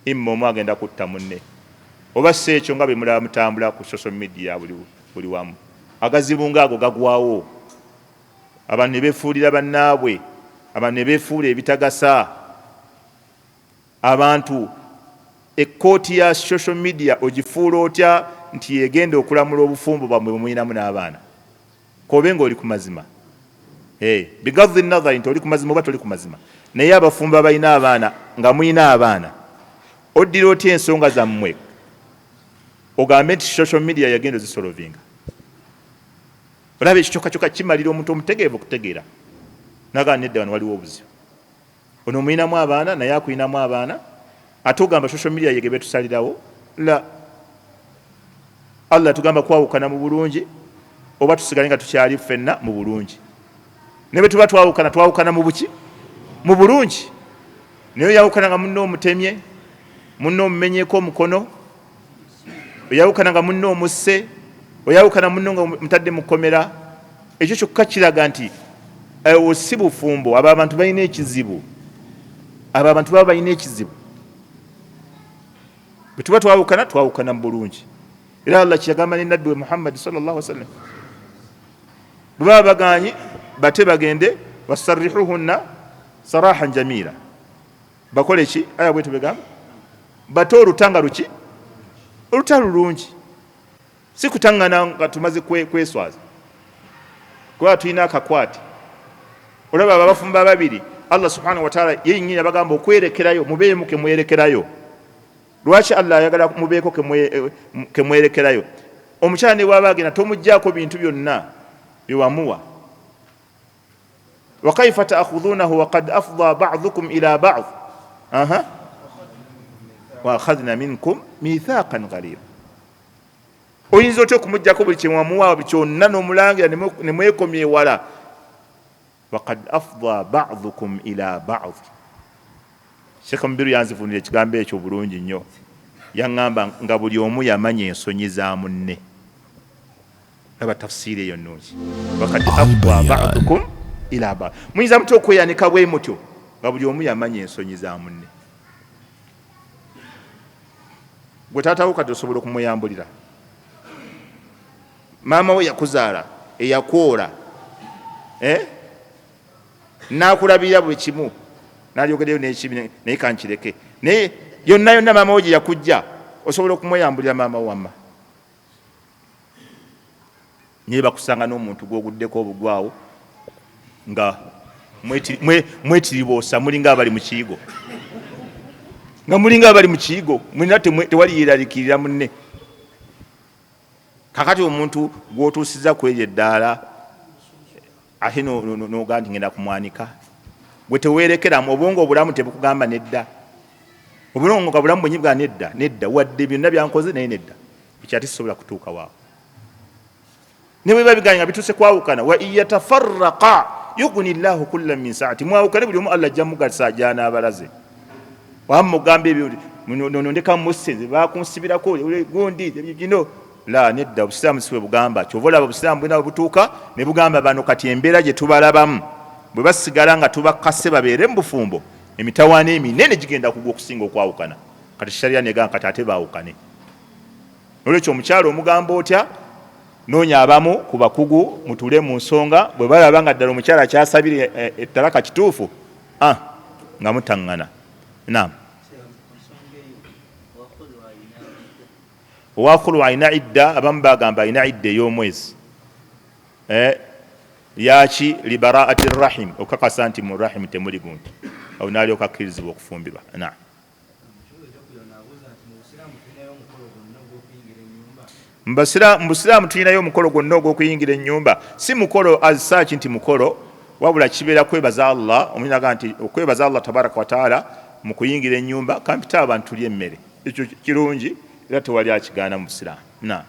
imma omu agenda kutta munne, oba si ekyo nga bwe mulaba mutambula ku social media buli wamu, agazibu ng'ago gagwawo, abantu ne beefuulira bannaabwe, abantu ne beefuula ebitagasa. Abantu ekkooti ya social media ogifuula otya nti yegenda okulamula obufumbo bwammwe bwe mulinamu n'abaana? K'obe ng'oli ku mazima, bigadhi nadhari nti oli ku mazima oba toli ku mazima, naye abafumbo abalina abaana nga mulina abaana, oddira otya ensonga zammwe ogambe nti social media yagenda ozisolovinga? Olaba ekyo kyokka kyokka kimalira omuntu omutegeevu okutegeera nagamba nedda, wano waliwo obuzibu. Ono omulinamu abaana naye akulinamu abaana, ate ogamba social media yege betusalirawo. La, Allah tugamba kwawukana mu bulungi oba tusigale nga tukyali ffenna mu bulungi. Ne bwe tuba twawukana, twawukana mu buki? Mu bulungi. Naye oyawukana nga munno omutemye, munno omumenyeeko omukono, oyawukana nga munno omusse, oyawukana munno nga mutadde mu kkomera. Ekyo kyokka kiraga nti obwo si bufumbo. Abo abantu balina ekizibu, abo abantu baba balina ekizibu. Bwe tuba twawukana, twawukana mu bulungi. Era Allah kyeyagamba ne Nabbi we Muhammadi sallallahu alaihi wasallam, bwe baba baganye bate bagende, wasarrihuhunna sarahan jamila, bakole ki? Aya bwetu begamba bate oluta nga luki? Oluta lulungi, si kutangana nga tumaze kweswaza, kuba tulina akakwate. Olaba abafumbo ababiri, Allah subhanahu wataala yenyini abagamba okwerekerayo, mubeemu kemwerekerayo. Lwaki Allah ayagala mubeeko kemwerekerayo? Omukyala ne bwaba agenda, tomuggyako bintu byonna byewamuwa. Wakaifa taakhudunahu wakad afda badukum ila bad waakhadhna minkum mithaqan ghalira. Oyinza otya okumugjako buli kyewamuwa kyonna n'omulangira ne mwekomya ewala? Wakad afda badukum ila bad. Sheikh Mubiru yanzivunira ekigambo ekyo bulungi nnyo, yaŋŋamba nga buli omu yamanya ensonyi za munne. Laba tafsiiri eyo nnungi. Wakad afda badukum ila bad, muyinza mutya okweyanika bwe mutyo nga buli omu yamanya ensonyi za munne? Gwe taata wo kati osobola okumweyambulira? Maama we yakuzaala, eyakwoola, N'akulabirira buli kimu, nalyogereyo n'ekibi naye kankireke, naye yonna yonna maama we gye yakujja osobola okumweyambulira maama wo? Wamma naye bakusanga n'omuntu gw'oguddeko obugwawo nga mwetiriboosa, mulinga abali mu kiyigo, nga mulinga abali mu kiyigo, mulina tewali yeeraliikirira munne. Kakati omuntu gw'otuusiza ku eryo eddaala ate n'ogaa nti ngenda kumwanika, gwe teweerekeramu, obwongo obulamu tebukugamba nedda, obwongo nga bulamu bwenyi bwa nedda nedda, wadde byonna byankoze naye nedda, ekyo ate sisobola kutuuka waawo. Ne bwe biba biganye nga bituuse kwawukana, wa in yatafarraqa yugni llahu kulla min saati, mwawukane buli omu Allah ajja mugasa gy'anaabalaze. Wamma ogamba ebyo nono ndeka musse nze bakunsibirako gundi gino la nedda. Obusiraamu si bwe bugamba. Kyova olaba obusiraamu bulina bwe butuuka ne bugamba bano kati embeera gye tubalabamu bwe basigala nga tubakase babeere mu bufumbo, emitawaana eminene gigenda kugwa okusinga okwawukana. Kati sharia negamba kati ate baawukane. Nolwekyo omukyala omugamba otya? Noonya abamu ku bakugu mutuule mu nsonga, bwe balaba nga ddala omukyala kyasabire ettalaka kituufu, nga mutaŋŋana. Naam. Owa khulwa alina idda, abamu bagamba alina idda ey'omwezi. Lyaki? Libaraati rahim, okukakasa nti mu rahim temuli guntu, awo n'alyoka akkirizibwa okufumbirwa. Naam. Mu busiraamu tulinayo omukolo gwonna ogw'okuyingira ennyumba? Si mukolo as such nti mukolo, wabula kibeera kwebaza Allah. Omuntu nti okwebaza Allah tabaraka wataala mu kuyingira ennyumba, kampita abantu tulye emmere, ekyo kirungi era tewali akigaana mu busiraamu. Na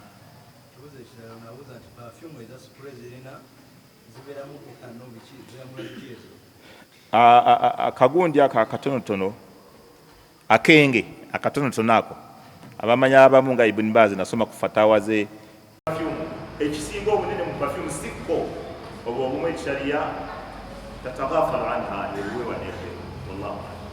akagundi ako akatonotono, akenge akatonotono ako, abamanya abamu nga Ibn Baz, nasoma ku fatawa ze, ekisinga obunene mu perfume sikko obwo obumu, ekisharia tataghafalu anha, ebiwewa nebyo. Wallahu a'lam.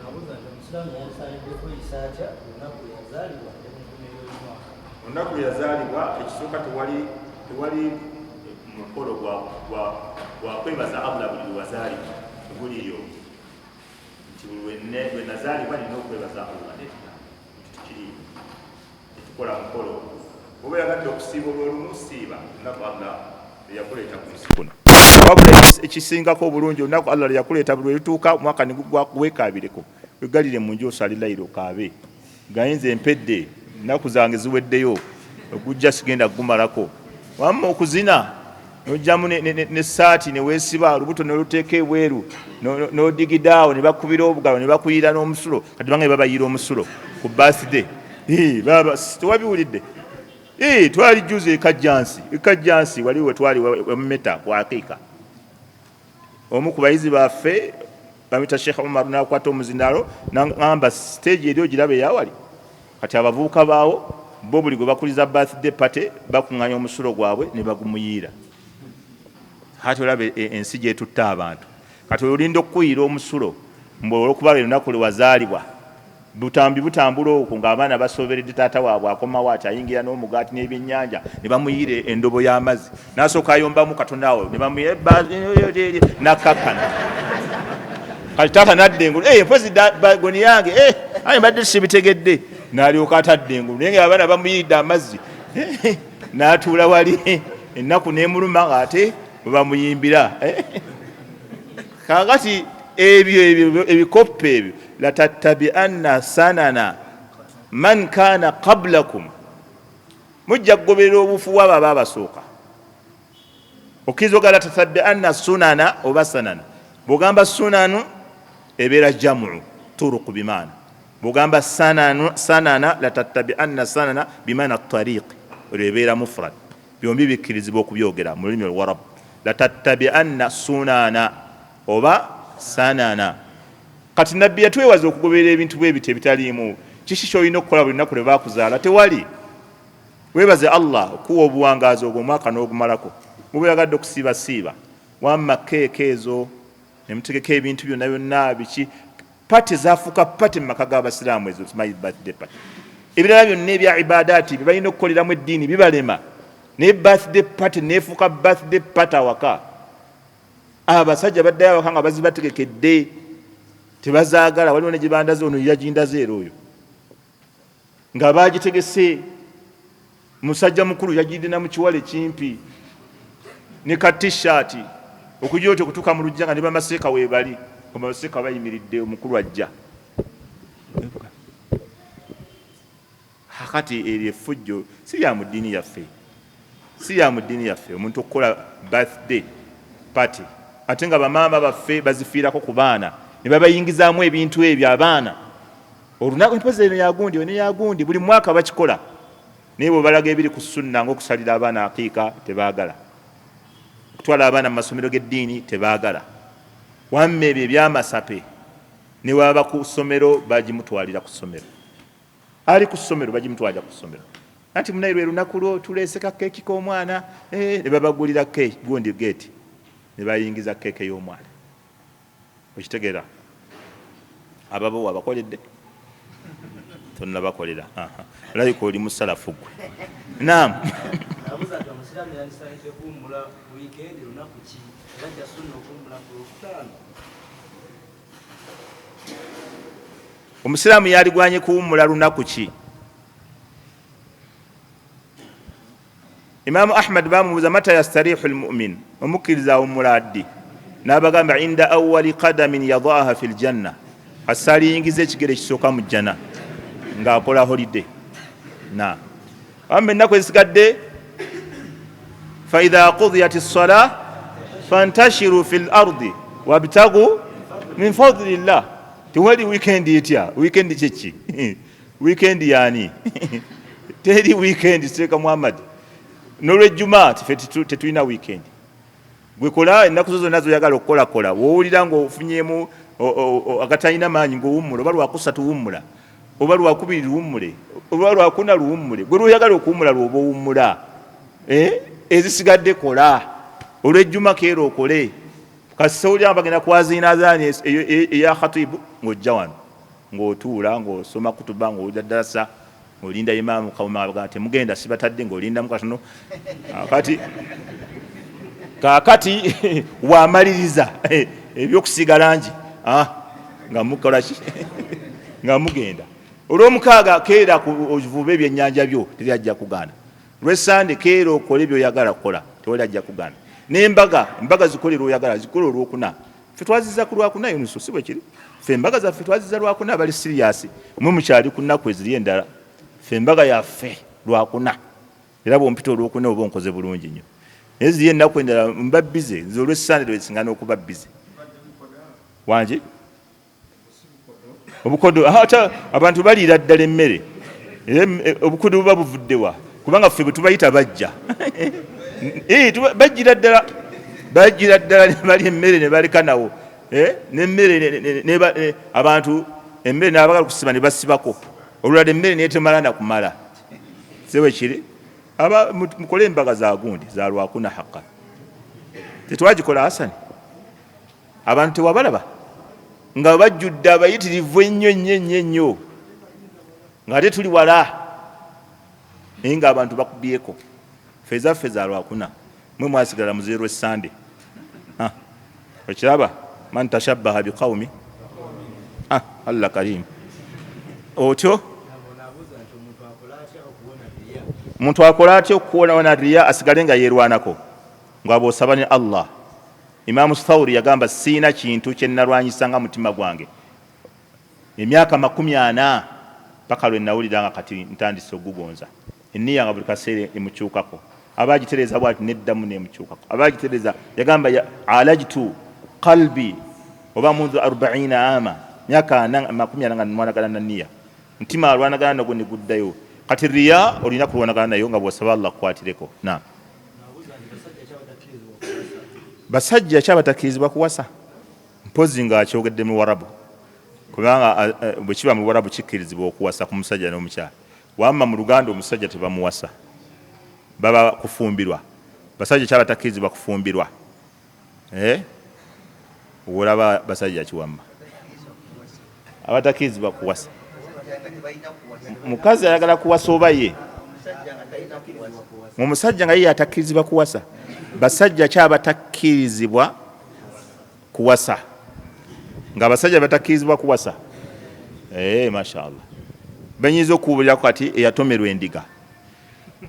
Nabuuza nti omusiraamu yandisaanidde kweyisa atya olunaku lwe yazaalibwa ne ku nkomerero y'omwaka?
Olunaku lwe yazaalibwa, ekisooka tewali mukolo gwa kwebaza Allah buli lwe wazaalibwa, teguliyo nti buli lwe nazaalibwa nina okwebaza Allah. Nedda, ekyo tekiriiyo. Tetukola mukolo. Bw'oba oyagadde okusiiba olw'olumu, siiba olunaku Allah lwe yakuleeta ku nsi kuno. Wabula ekisingako obulungi, olunaku Allah lwe yakuleeta buli lwe lutuuka, omwaka ne gugwa, weekaabireko, weggalire mu nju osale layira okaabe, gaye nze mpedde, ennaku zange ziweddeyo, ogujja sigenda kugumalako. Wamma okuzina n'ojjamu n'essaati ne weesiba olubuto n'oluteeka ebweru, n'odigida awo ne bakubira obugalo ne bakuyiira n'omusulo. Kati bange babayiira omusulo ku birthday. Hii, baba, tewabiwulidde? Hii, twali juzi e Kajjansi wali we twali wemeta ku Aqiqa, omu ku bayizi baffe bamuyita Sheikh Umar n'akwata omuzindaalo n'aŋŋamba stage eri ogiraba eyawali. Kati abavubuka baawo bo buli gwe bakuliza birthday party bakuŋŋaanya omusulo gwabwe ne bagumuyiira. Kati olaba ensi gy'etutte abantu. Kati olinda okukuyiira omusulo mbu olw'okuba lwe lunaku lwe wazaalibwa. Butambi butambula okwo ng'abaana basooberedde taata waabwe akomawo ati ayingira n'omugaati n'ebyennyanja ne bamuyiira endobo y'amazzi n'asooka ayombamu katono awo ne bamuyiira n'akkakkana. Kati taata n'adda engulu, mpozi goni yange, aye mbadde sibitegedde, n'alyoka atadda engulu naye ng'abaana bamuyiridde amazzi n'atuula wali ennaku n'emuluma ng'ate bwe bamuyimbira. Kaakati ebyo ebikopo ebyo, latattabi'anna sanana man kana qablakum, mujja kugoberera obufu bw'abo abaabasooka. Okkiriza ogamba latattabi'anna sunana oba sanana? Bw'ogamba sunanu ebeera jamu turuku bimaana, bw'ogamba sanana latattabi'anna sanana bimaana tariq, olwo ebeera mufrad. Byombi bikkirizibwa okubyogera mu lulimi Oluwarabu, latattabi'anna sunana oba sanana. Kati Nabbi yatwewaza okugoberera ebintu bwe bityo ebitaliimu. Kiki ky'olina okukola buli lunaku lwe bakuzaala? Tewali. Weebaze Allah okuwa obuwangaazi ogwo omwaka n'ogumalako. Muba oyagadde okusiiba siiba, wamma keeke ezo ne mutegeka ebintu byonna byonna biki. Party zaafuuka party mu maka g'Abasiraamu ezo, my birthday party. Ebirala byonna ebya ibadaati bye balina okukoleramu eddiini bibalema, naye birthday party neefuuka birthday party awaka. Abasajja baddayo awaka nga bazibategekedde, tebazaagala. Waliwo ne gye bandaze, ono yagindaze era oyo nga baagitegese, musajja mukulu yagidde na mu kiwale kimpi ne ka t-shirt, okugira oti okutuuka mu lujja nga ne bamaseeka weebali, bamaseeka bayimiridde, omukulu ajja. Kakati eryo effujjo si lya mu ddiini yaffe, si lya mu ddiini yaffe omuntu okukola birthday party, ate nga bamaama baffe bazifiirako ku baana ne babayingizaamu ebintu ebyo abaana. Olunaku mpozi eno yagundi eno yagundi, buli mwaka bakikola, naye bwebalaga ebiri ku sunna ng'okusalira abaana aqiika tebaagala, okutwala abaana mu masomero g'eddiini tebaagala. Wamma ebyo ebyamasape ne waba ku ssomero bagimutwalira ku ssomero, ali ku ssomero bagimutwalira ku ssomero, anti munaye lwe lunaku lwo tuleese ka keeki k'omwana, ne babagulira keeki gundi geeti ne bayingiza keeke y'omwana. Okitegeera? Ababo wabakoledde? Tonnabakolera. Olabika oli musalafu gwe. Naam.
Abuuza nti omusiraamu yandisaanidde kuwummula wiikendi lunaku ki, era kya sunna okuwummula ku Lwokutaano?
Omusiraamu yaligwanye kuwummula lunaku ki? Imaamu Ahmad bamubuuza mata yastarihu lmumin, omukkiriza awummula ddi? N'abagamba inda awali qadamin yadaaha fi ljanna, kasita aliyingiza ekigere ekisooka mu jjana ng'akola holiday. Na amma ennaku ezisigadde, faidha qudiyat ssala fantashiru fi lardi wabtagu min fadlillah. Tewali weekend etya? Weekend kyeki? Weekend yani? Teri weekend. Seeka Muhammad, nolwejjuma ffe tetulina weekend. Gwe kola ennaku zo zonna zoyagala okukola, kola. Wowulira ng'ofunyemu agatalina maanyi ng'owummula, oba lwakusatu wummula, oba lwakubiri luwummule, oba lwakuna luwummule, gwe lwoyagala okuwummula lwoba owummula. Ezisigadde kola. Olwejjuma keera okole. Kasita bagenda kwaziina azaani eya khatibu, ng'ojja wano ng'otuula ng'osoma kutuba, ng'owulira ddalasa, ng'olinda imaamu kawuma temugenda sibatadde, ng'olindamu katono. Kati kaakati wamaliriza ebyokusiiga langi nga mukolaki, nga mugenda. Olwomukaaga keera ovuba ebyennyanja byo, teri ajja kugaana. Lwesande keera okole byoyagala kukola, tewali ajja kugaana. N'embaga, embaga zikole lwoyagala, zikole olwokuna. Ffe twaziza ku lwakuna, Yunusu, si bwe kiri? Ffe embaga zaffe twaziza lwakuna. Abali serious mwe mukyali ku nnaku eziri endala. Ffe embaga yaffe lwakuna, era bwompita olwokuna oba onkoze bulungi nnyo. Naye ziri ennaku endala mba busy. Nze olwessande lwesinga n'okuba busy. Wangi obukodo, abantu baliira ddala emmere, era obukodo buba buvuddewa? Kubanga ffe bwe tubayita bajja, bajjira ddala, bajjira ddala ne balya emmere ne baleka nawo nemmere. Abantu emmere nabagala kusiba ne basibako olulala, emmere netemala nakumala. Sewe kiri aba mukole embaga za gundi za lwakuna. Haka tetwagikola Hasani, abantu tewabalaba nga bajjudde abayitirivu ennyo ennyo ennyo ennyo, ng'ate tuli wala, naye ng'abantu bakubyeko. Ffe ezaffe za lwakuna, mwe mwasigala muzeerwa essande. Okiraba, man tashabbaha biqaumi. Allah karim otyo. Omuntu akola atya okuwona riya, asigale nga yeerwanako nga bw'osaba ne Allah? Imaamu Thawuri yagamba, siina kintu kye nalwanyisa nga mutima gwange emyaka 40, paka lwe nawulira nga kati ntandise ogugonza. Eniya nga buli kaseera emukyukako, aba agitereeza bwati neddamu nemukyukako, aba agitereeza. Yagamba, alajtu qalbi oba mundu 40 ama, myaka 40 nga nwanagana na niya, mutima alwanagana nagwo neguddayo. Kati riya olina kulwanagana nayo nga bwosaba Allah kukwatireko. Naam, basajja kyabatakkirizibwa kuwasa, mpozi ng'akyogedde mu warabu, kubanga bwe kiba mu warabu kikkirizibwa okuwasa ku musajja n'omukyala. Wamma mu Luganda omusajja tebamuwasa, baba kufumbirwa. Basajja kyabatakkirizibwa kufumbirwa. Olaba basajja kiwamma abatakkirizibwa kuwasa? Mukazi ayagala kuwasa oba ye omusajja nga ye atakkirizibwa kuwasa? Basajja kyabatakkirizibwa kuwasa, nga abasajja batakkirizibwa kuwasa. Mashallah, benyinza okuwulirako kati eyatomerwa endiga,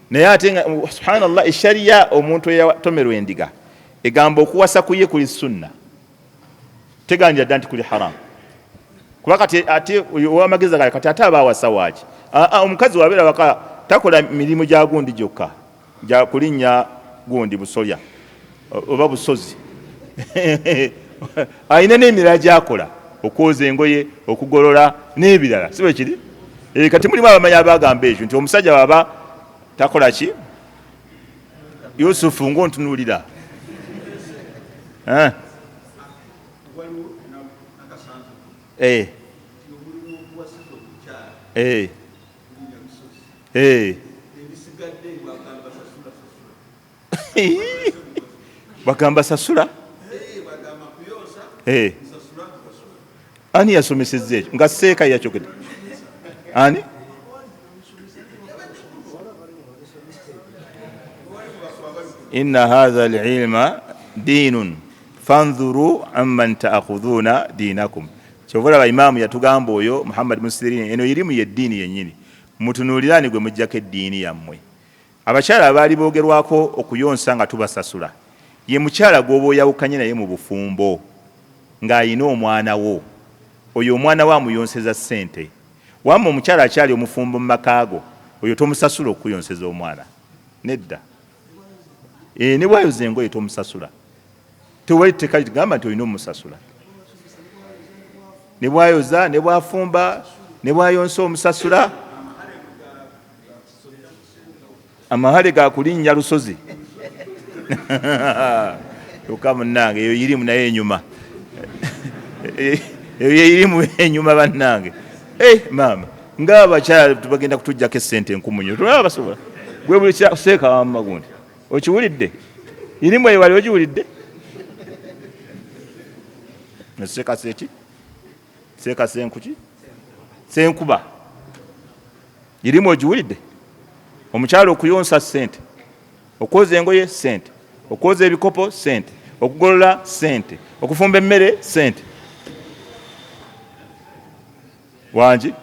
naye ate nga subhanallah, eshariya omuntu eyatomerwa endiga egamba okuwasa kuye kuli sunna, teganjira dda nti kuli haramu. Kuba kati ate owamagezi agala kati ate aba awasa waaki? Omukazi wabeera waka takola mirimu gya gundi gyokka, gya kulinnya gundi busolya oba busozi, alina n'emirala gyakola, okwoza engoye, okugolola n'ebirala, si bwe kiri? Kati mulimu abamanyi abagamba ekyo nti omusajja baba takola ki? Yusufu, ng'ontunuulira. Bagamba sasula. Ani yasomesezza ekyo? Nga seeka yakyogedde ani? Inna hatha alilma dinun fanzuru amman taakhudhuna dinakum. Kyova olaba imaamu yatugamba oyo Muhammad Musirini, eno irimu yeddiini yennyini, mutunuulirani gwe mujjako eddiini yammwe. Abakyala abaali boogerwako okuyonsa nga tubasasula, ye mukyala gw'oba oyawukanye naye mu bufumbo ng'ayina omwana wo, oyo omwana we amuyonseza ssente. Wamma omukyala akyali omufumbo mu makaago, oyo tomusasula okukuyonseza omwana, nedda. Ne bwayoza engoye tomusasula, tewali tteeka ligamba nti olina omusasula. Ne bwayoza, ne bwafumba, ne bwayonsa omusasula. Amahale ga kulinnya lusozi kyokka munnange, eyo irimu naye enyuma, eyo irimu enyuma bannange. Maama, nga abakyala tubagenda kutujjako esente enkumu nyo, tulaba basobola gwe buli seeka wamma gundi okiwulidde, irimu eyo wali ogiwulidde? Seeka seeka senkuki senkuba irimu ogiwulidde omukyala okuyonsa sente, okwoza engoye sente, okwoza ebikopo sente, okugolola sente, okufumba emmere sente. Wangi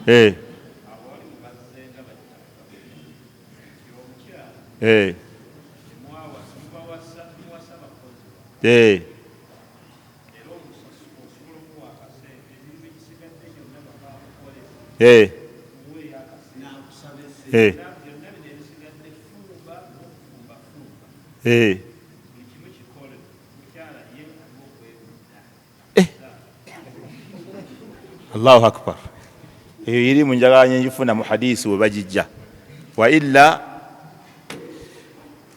eh. Eh. Eh. Eh. Eh. Eh. Eh. Allahu akbar. Eyo irimu njagala nyenjifuna mu hadisi we bagijja wa illa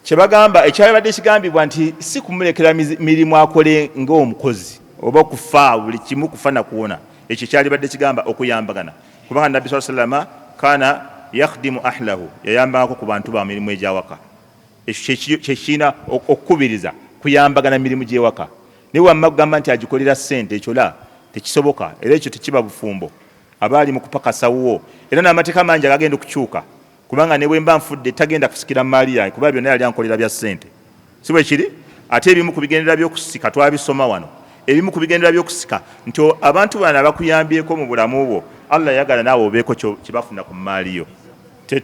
kyebagamba ekyabadde kigambibwa nti si kumulekera mirimu akole ng'omukozi oba kufa buli kimu kufa nakuwona. Ekyo kyalibadde kigamba okuyambagana, kubanga nabbi saa sallama kana yakhdimu ahlahu, yayambangako ku bantu ba mirimu egyawaka. Ekyo kyekirina okukubiriza kuyambagana mirimu gyewaka. Naye wamma kugamba nti agikolera ssente, ekyo la tekisoboka, era ekyo tekiba bufumbo. Aba ali mu kupakasa wuwo, era n'amateeka mangi agagenda okukyuka, kubanga ne bwe mba nfudde tagenda kusikira maali yange, kuba byonna yali ankolera bya ssente. Si bwe kiri? Ate ebimu ku bigendera by'okusika twabisoma wano, ebimu ku bigendera by'okusika nti abantu bano abakuyambyeko mu bulamu bwo, Allah yagala naawe obeeko kye bafuna ku mmaali yo.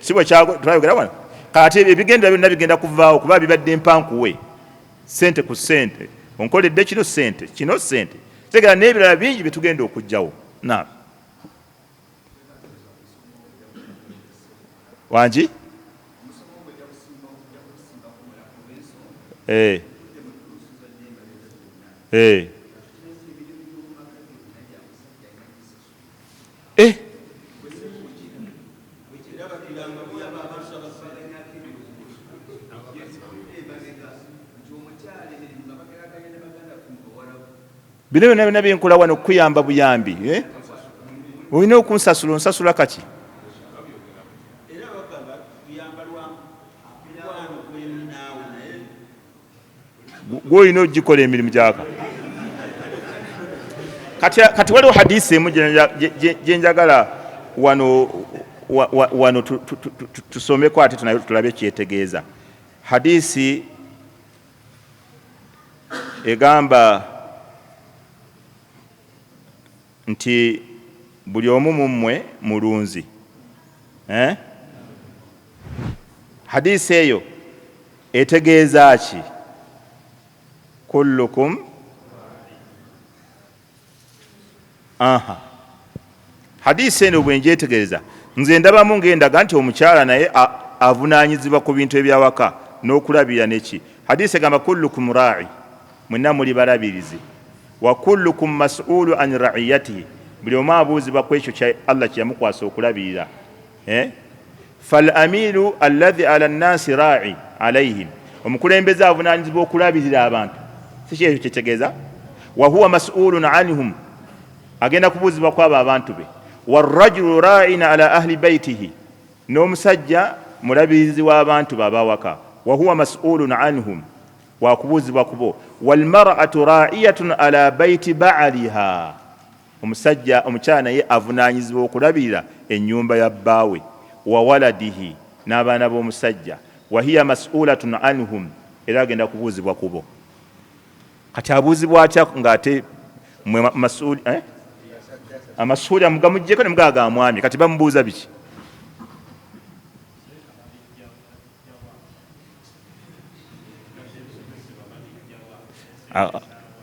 Si bwe twayogera wano? Kati ebigendera byonna bigenda kuvaawo, kuba bibadde mpankuwe ssente ku ssente, onkoledde kino ssente, kino ssente, tegera n'ebirala bingi bye tugenda okuggyawo. Naam, wangi eh. Eh. Eh. Bino byonna byonna byenkola wano kukuyamba buyambi, eh? Olina okunsasula, onsasula kaki? Gwolina ogikola emirimu gyaka. Kati waliwo hadisi emu gyenjagala wano wano tusomeko ate tunayo tulabe kyetegeeza. Hadisi egamba nti buli omu mu mmwe mulunzi, eh? Hadisi eyo etegeeza ki? Kullukum aha. Hadisi eno bwe njetegereza nze ndabamu ng'endaga nti omukyala naye avunaanyizibwa ku bintu ebyawaka n'okulabirira neki. Hadisi egamba kullukum ra'i, mwenna muli balabirizi, wa kullukum mas'ulu an ra'iyatihi, buli omu abuuzibwa ku ekyo kya Allah kye yamukwasa okulabirira, eh? Fal amiru alladhi ala nnasi ra'i alaihim, omukulembeze avunaanyizibwa okulabirira abantu, si kyekyo kyetegeeza? Wa huwa mas'ulun anhum, agenda kubuuzibwa kwabo abantu be. Warajulu ra'in ala ahli baitihi, n'omusajja mulabirizi w'abantu be abawaka, wa huwa mas'ulun anhum, wakubuuzibwa kubo. Walmar'atu ra'iyatun ala baiti ba'aliha, omusajja omukyala naye avunaanyizibwa okulabirira ennyumba ya bbaawe, wa waladihi, n'abaana b'omusajja, wa hiya mas'ulatun anhum, era agenda kubuuzibwa kubo. Kati abuuzibwa atya ng'ate mwe masuuli, eh? Amasuuli amugamuggyeko ne mugaa ga mwami, kati bamubuuza biki?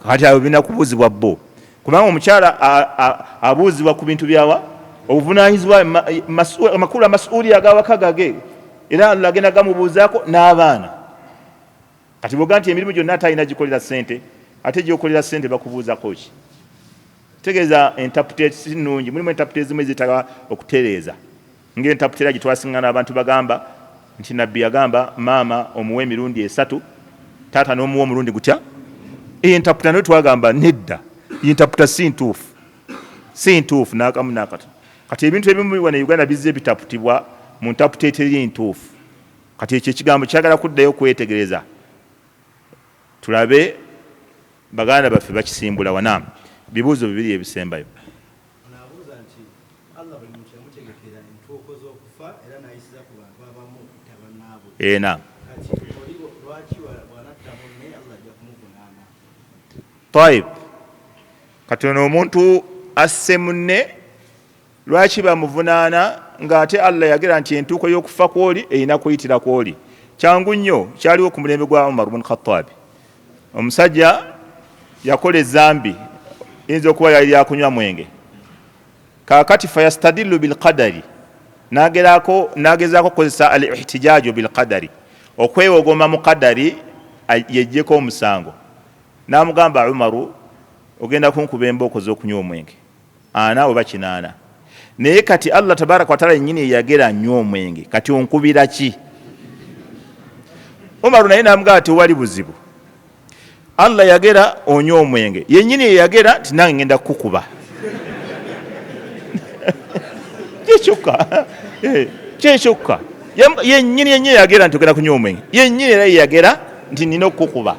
Kati abo birina kubuuzibwa bo, kubanga omukyala abuuzibwa ku bintu byawa obuvunanyizibwa, amakulu amasuuli agawaka gage, era Allah agenda gamubuuzaako n'abaana. Kati bwoga nti emirimu gyonna ate alina gikolera ssente, ate gyokolera ssente bakubuuzako ki? Tegeeza entaputa si nnungi, mulimu entaputa ezimu ezeetaaga okutereeza, ng'entaputa era gye twasiŋŋana abantu bagamba nti nabbi yagamba maama omuwa emirundi esatu, taata n'omuwa omulundi gutya. Eyo entaputa nayo twagamba nedda, entaputa si ntuufu, si ntuufu n'akamu n'akatono. Kati ebintu ebimu wano e Uganda bizze bitaputibwa mu ntaputa eteri ntuufu. Kati ekyo ekigambo kyagala kuddayo kwetegereza tulabe Baganda baffe bakisimbula wanamu. Bibuuzo bibiri ebisembayo.
Ono abuuza nti Allah buli muntu yamutegekera entuuko z'okufa era n'ayisiza ku bantu abamu okutta bannaabwe.
Ena.
Kati oli lwaki bw'anatta munne Allah ajja kumuvunaana?
Taib, kati ono omuntu asse munne lwaki bamuvunaana ng'ate Allah yagera nti entuuko y'okufa kwoli erina kuyitira kwoli? Kyangu nnyo, kyaliwo ku mulembe gwa Umar bun Khattabi. Omusajja yakola ezambi, yinza okuba yali yakunywa mwenge. Kakati fayastadillu bilqadari, nagezaako okukozesa al ihtijaju bilqadari, okwewogoma mu qadari yejjeko omusango. N'amugamba Umaru, ogenda kunkuba embooko z'okunywa omwenge ana oba 80, naye kati Allah tabaraka wataala yennyini yeyagera nywa omwenge, kati onkubira ki? Umaru naye n'amugamba tewali buzibu, Allah yagera onywa omwenge, yennyini yeyagera nti nange ngenda kukukuba. Kyekyokka, kyekyokka. Yennyini yennyini yagera nti ogenda kunywa omwenge, yennyini era yeyagera nti nina okukukuba.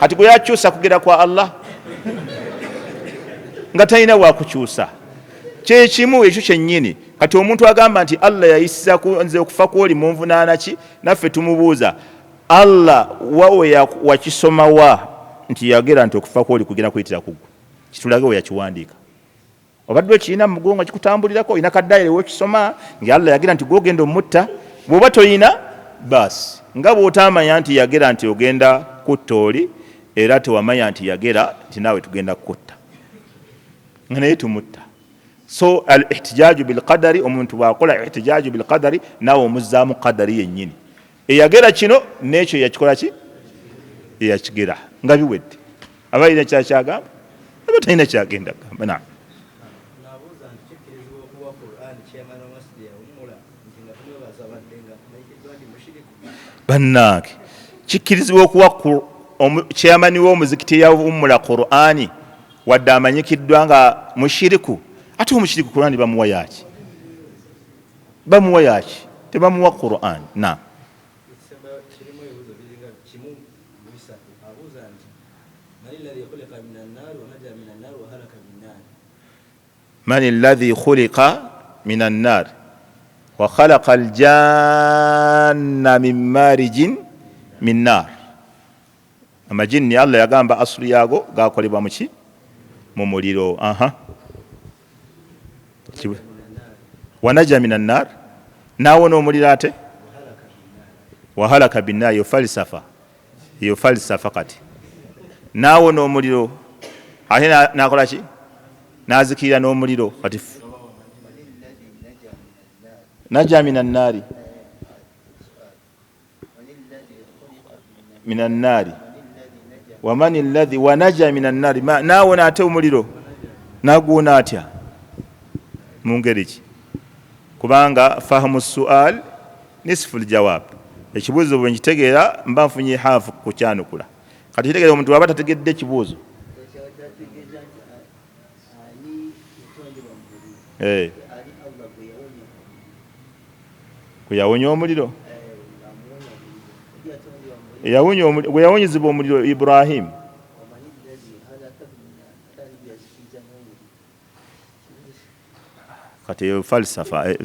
Kati gwe yakyusa kugera kwa Allah nga talina wakukyusa. Kyekimu ekyo kyennyini. Kati omuntu agamba nti Allah yayisiza nze okufa kwoli munvunaana ki, naffe tumubuuza Allah wawe wakisoma wa nti yagera nti okufa kwoli kugenda kuyitira kuggwe? Kitulage we yakiwandiika. Obadde okirina mu mugongo kikutambulirako, olina kadayire wekisoma nga Allah yagera nti gwogenda omutta? Bw'oba toyina, baasi nga bw'otamanya nti yagera nti ogenda kutta oli, era tewamanya nti yagera nti naawe tugenda kukutta, nga naye tumutta. So al ihtijaju bilqadari, omuntu bw'akola ihtijaju bilqadari naawe omuzzaamu qadari yennyini eyagera kino n'ekyo eyakikola ki eyakigera, nga biwedde. Aba alina kyakyagamba, aba talina kyagenda kugamba. Naam.
Naabuuza nti kikkirizibwa okuwa Quran chairman wa masjid yawummula nti nga tumwebaza badde nga amanyikiddwa nti mushiriku?
Bannange, kikkirizibwa okuwa chairman w'omuzikiti eyawummula Qur'ani wadde amanyikiddwa nga mushiriku? Ate omushiriku Qur'ani bamuwa yaki? Bamuwa yaki? Tebamuwa Qur'ani. Naam.
Ekisembayo kirimu ebibuuzo biringa kimu mu bisatu. Abuuza nti man alladhi khuliqa min annaari wa naja min annaari wa halaka min nnaari?
Man alladhi khuliqa min annar wa khalaqa aljanna min marijin min nar. Amajinni Allah yagamba asulu yaago gakolebwa muki? Mu muliro. Aha, wanaja min annar, nawona omuliro, ate wahalaka binnar. Yo falsafa, eyo falsafa. Kati nawona omuliro ate nakola ki? Nazikirira n'omuliro. Kati naja min annaari min annaari waman alladhi wanaja min annaari, nawona ate omuliro naguwona atya? Mu ngeri ki? Kubanga fahamu sual nisfu ljawab, ekibuuzo bwe nkitegeera mba nfunye haafu kukyanukula. Kati kitegeera omuntu aba tategedde ekibuuzo.
Kyategeeza nti ani yatondebwa mu muliro? Ani Allah gwe yawonya omuliro?
Gwe yawonya omuliro?
Amuwonya omuliro, oli yatondebwa mu muliro.
Eyawunya omuliro, gwe yawonyezebwa omuliro, Ibrahim.
Waman alladhi halaka binnar, ate ani gwe yazikiriza n'omuliro?
Kati eyo falsafa,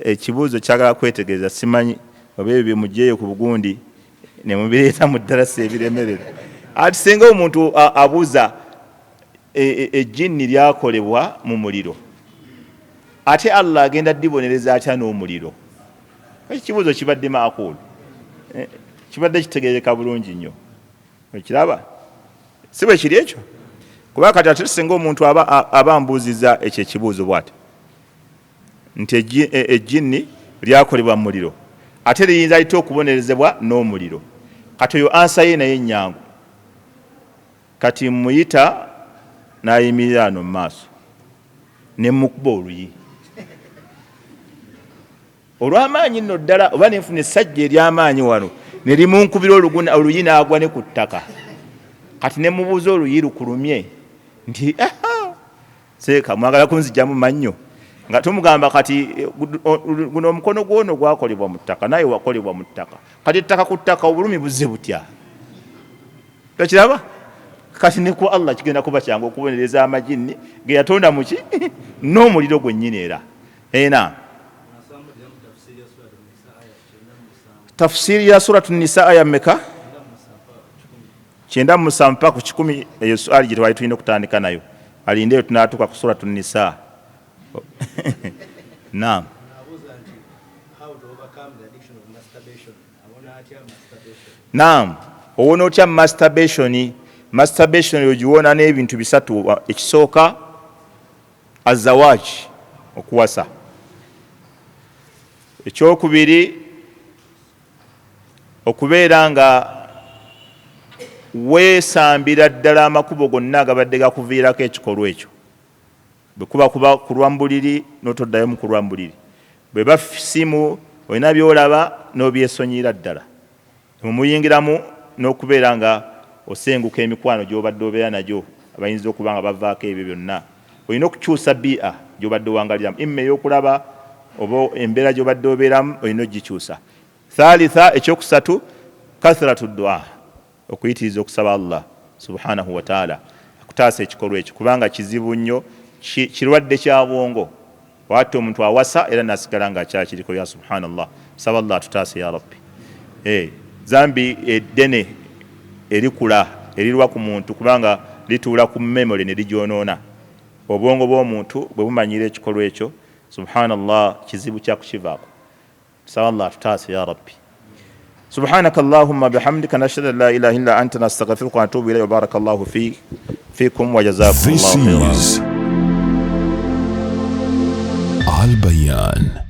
ekibuuzo kyagala kwetegereza. Simanyi oba ebyo byemuggyeyo ku bugundi ne mubireeta mu ddalasa ebiremerera. Ati singa omuntu abuuza ejjinni lyakolebwa mu muliro, ate Allah agenda ddibonereza atya n'omuliro? Ekibuuzo kibadde maakulu, kibadde kitegereka bulungi nnyo. Okiraba si bwe kiri ekyo? Kuba kati ate singa omuntu aba ambuuziza ekyo ekibuuzo bw'ati nti ejjinni lyakolebwa mu muliro, ate liyinza litya okubonerezebwa n'omuliro? Kati oyo answer ye naye ennyangu, kati muyita n'ayimirira ano mu maaso ne mukuba oluyi olw'amaanyi nno ddala, oba nenfuna essajja ery'amaanyi wano ne limunkubira oluyi n'agwa ne ku ttaka. Kati ne mubuuza, oluyi lukulumye? Nti aha, seeka mwagala kunzigyamu mannyo. Nga tumugamba kati guno omukono gwono gwakolebwa mu ttaka, naye wakolebwa mu ttaka, kati ettaka ku ttaka obulumi buzze butya? Tokiraba? Kati ne ku Allah kigenda kuba kyangu okubonereza amajinni ge yatonda muki n'omuliro gwennyini. Era ena tafsiri ya Suratu Nisa aya meka? 97 mpaka ku 100. Eyo suali gye twali tulina okutandika nayo, alindeyo tunaatuuka ku Suratu Nisa. Naam. Naam, owona otya masturbation? Masturbation ogiwona n'ebintu bisatu. Ekisooka, azawaji, okuwasa. Ekyokubiri, okubeera nga weesambira ddala amakubo gonna agabadde gakuviirako ekikolwa ekyo. Bwe kuba kuba kulwa mu buliri, n'otoddayo mu kulwa mu buliri. Bwe ba simu olina by'olaba, n'obyesonyiira ddala. Mumuyingiramu n'okubeera nga osenguka emikwano gy'obadde obeera nagyo abayinza okuba nga bavaako ebyo byonna. Olina okukyusa bia gy'obadde owangaliramu, imma ey'okulaba oba embeera gy'obadde obeeramu, olina ogikyusa. Thalitha, ekyokusatu, kathratu dua, okuyitiriza okusaba Allah subhanahu wataala akutaasa ekikolwa ekyo, kubanga kizibu nnyo, kirwadde kya bwongo. Watte omuntu awasa era nasigala nga akyakiriko. Ya subhanallah, saba Allah atutaase ya rabbi. Zambi eddene erikula erirwa ku muntu, kubanga lituula ku memory ne ligyonoona. Obwongo bw'omuntu bwe bumanyira ekikolwa ekyo, subhanallah, kizibu kyakukivaako. Saba Allah atutaase ya rabbi. Subhanaka allahumma bihamdika, nashhadu an la ilaha illa anta, nastaghfiruka wa natubu ilayk. Wa barakallahu fikum wa jazakumullahu
This
khairan.
is Al Bayan.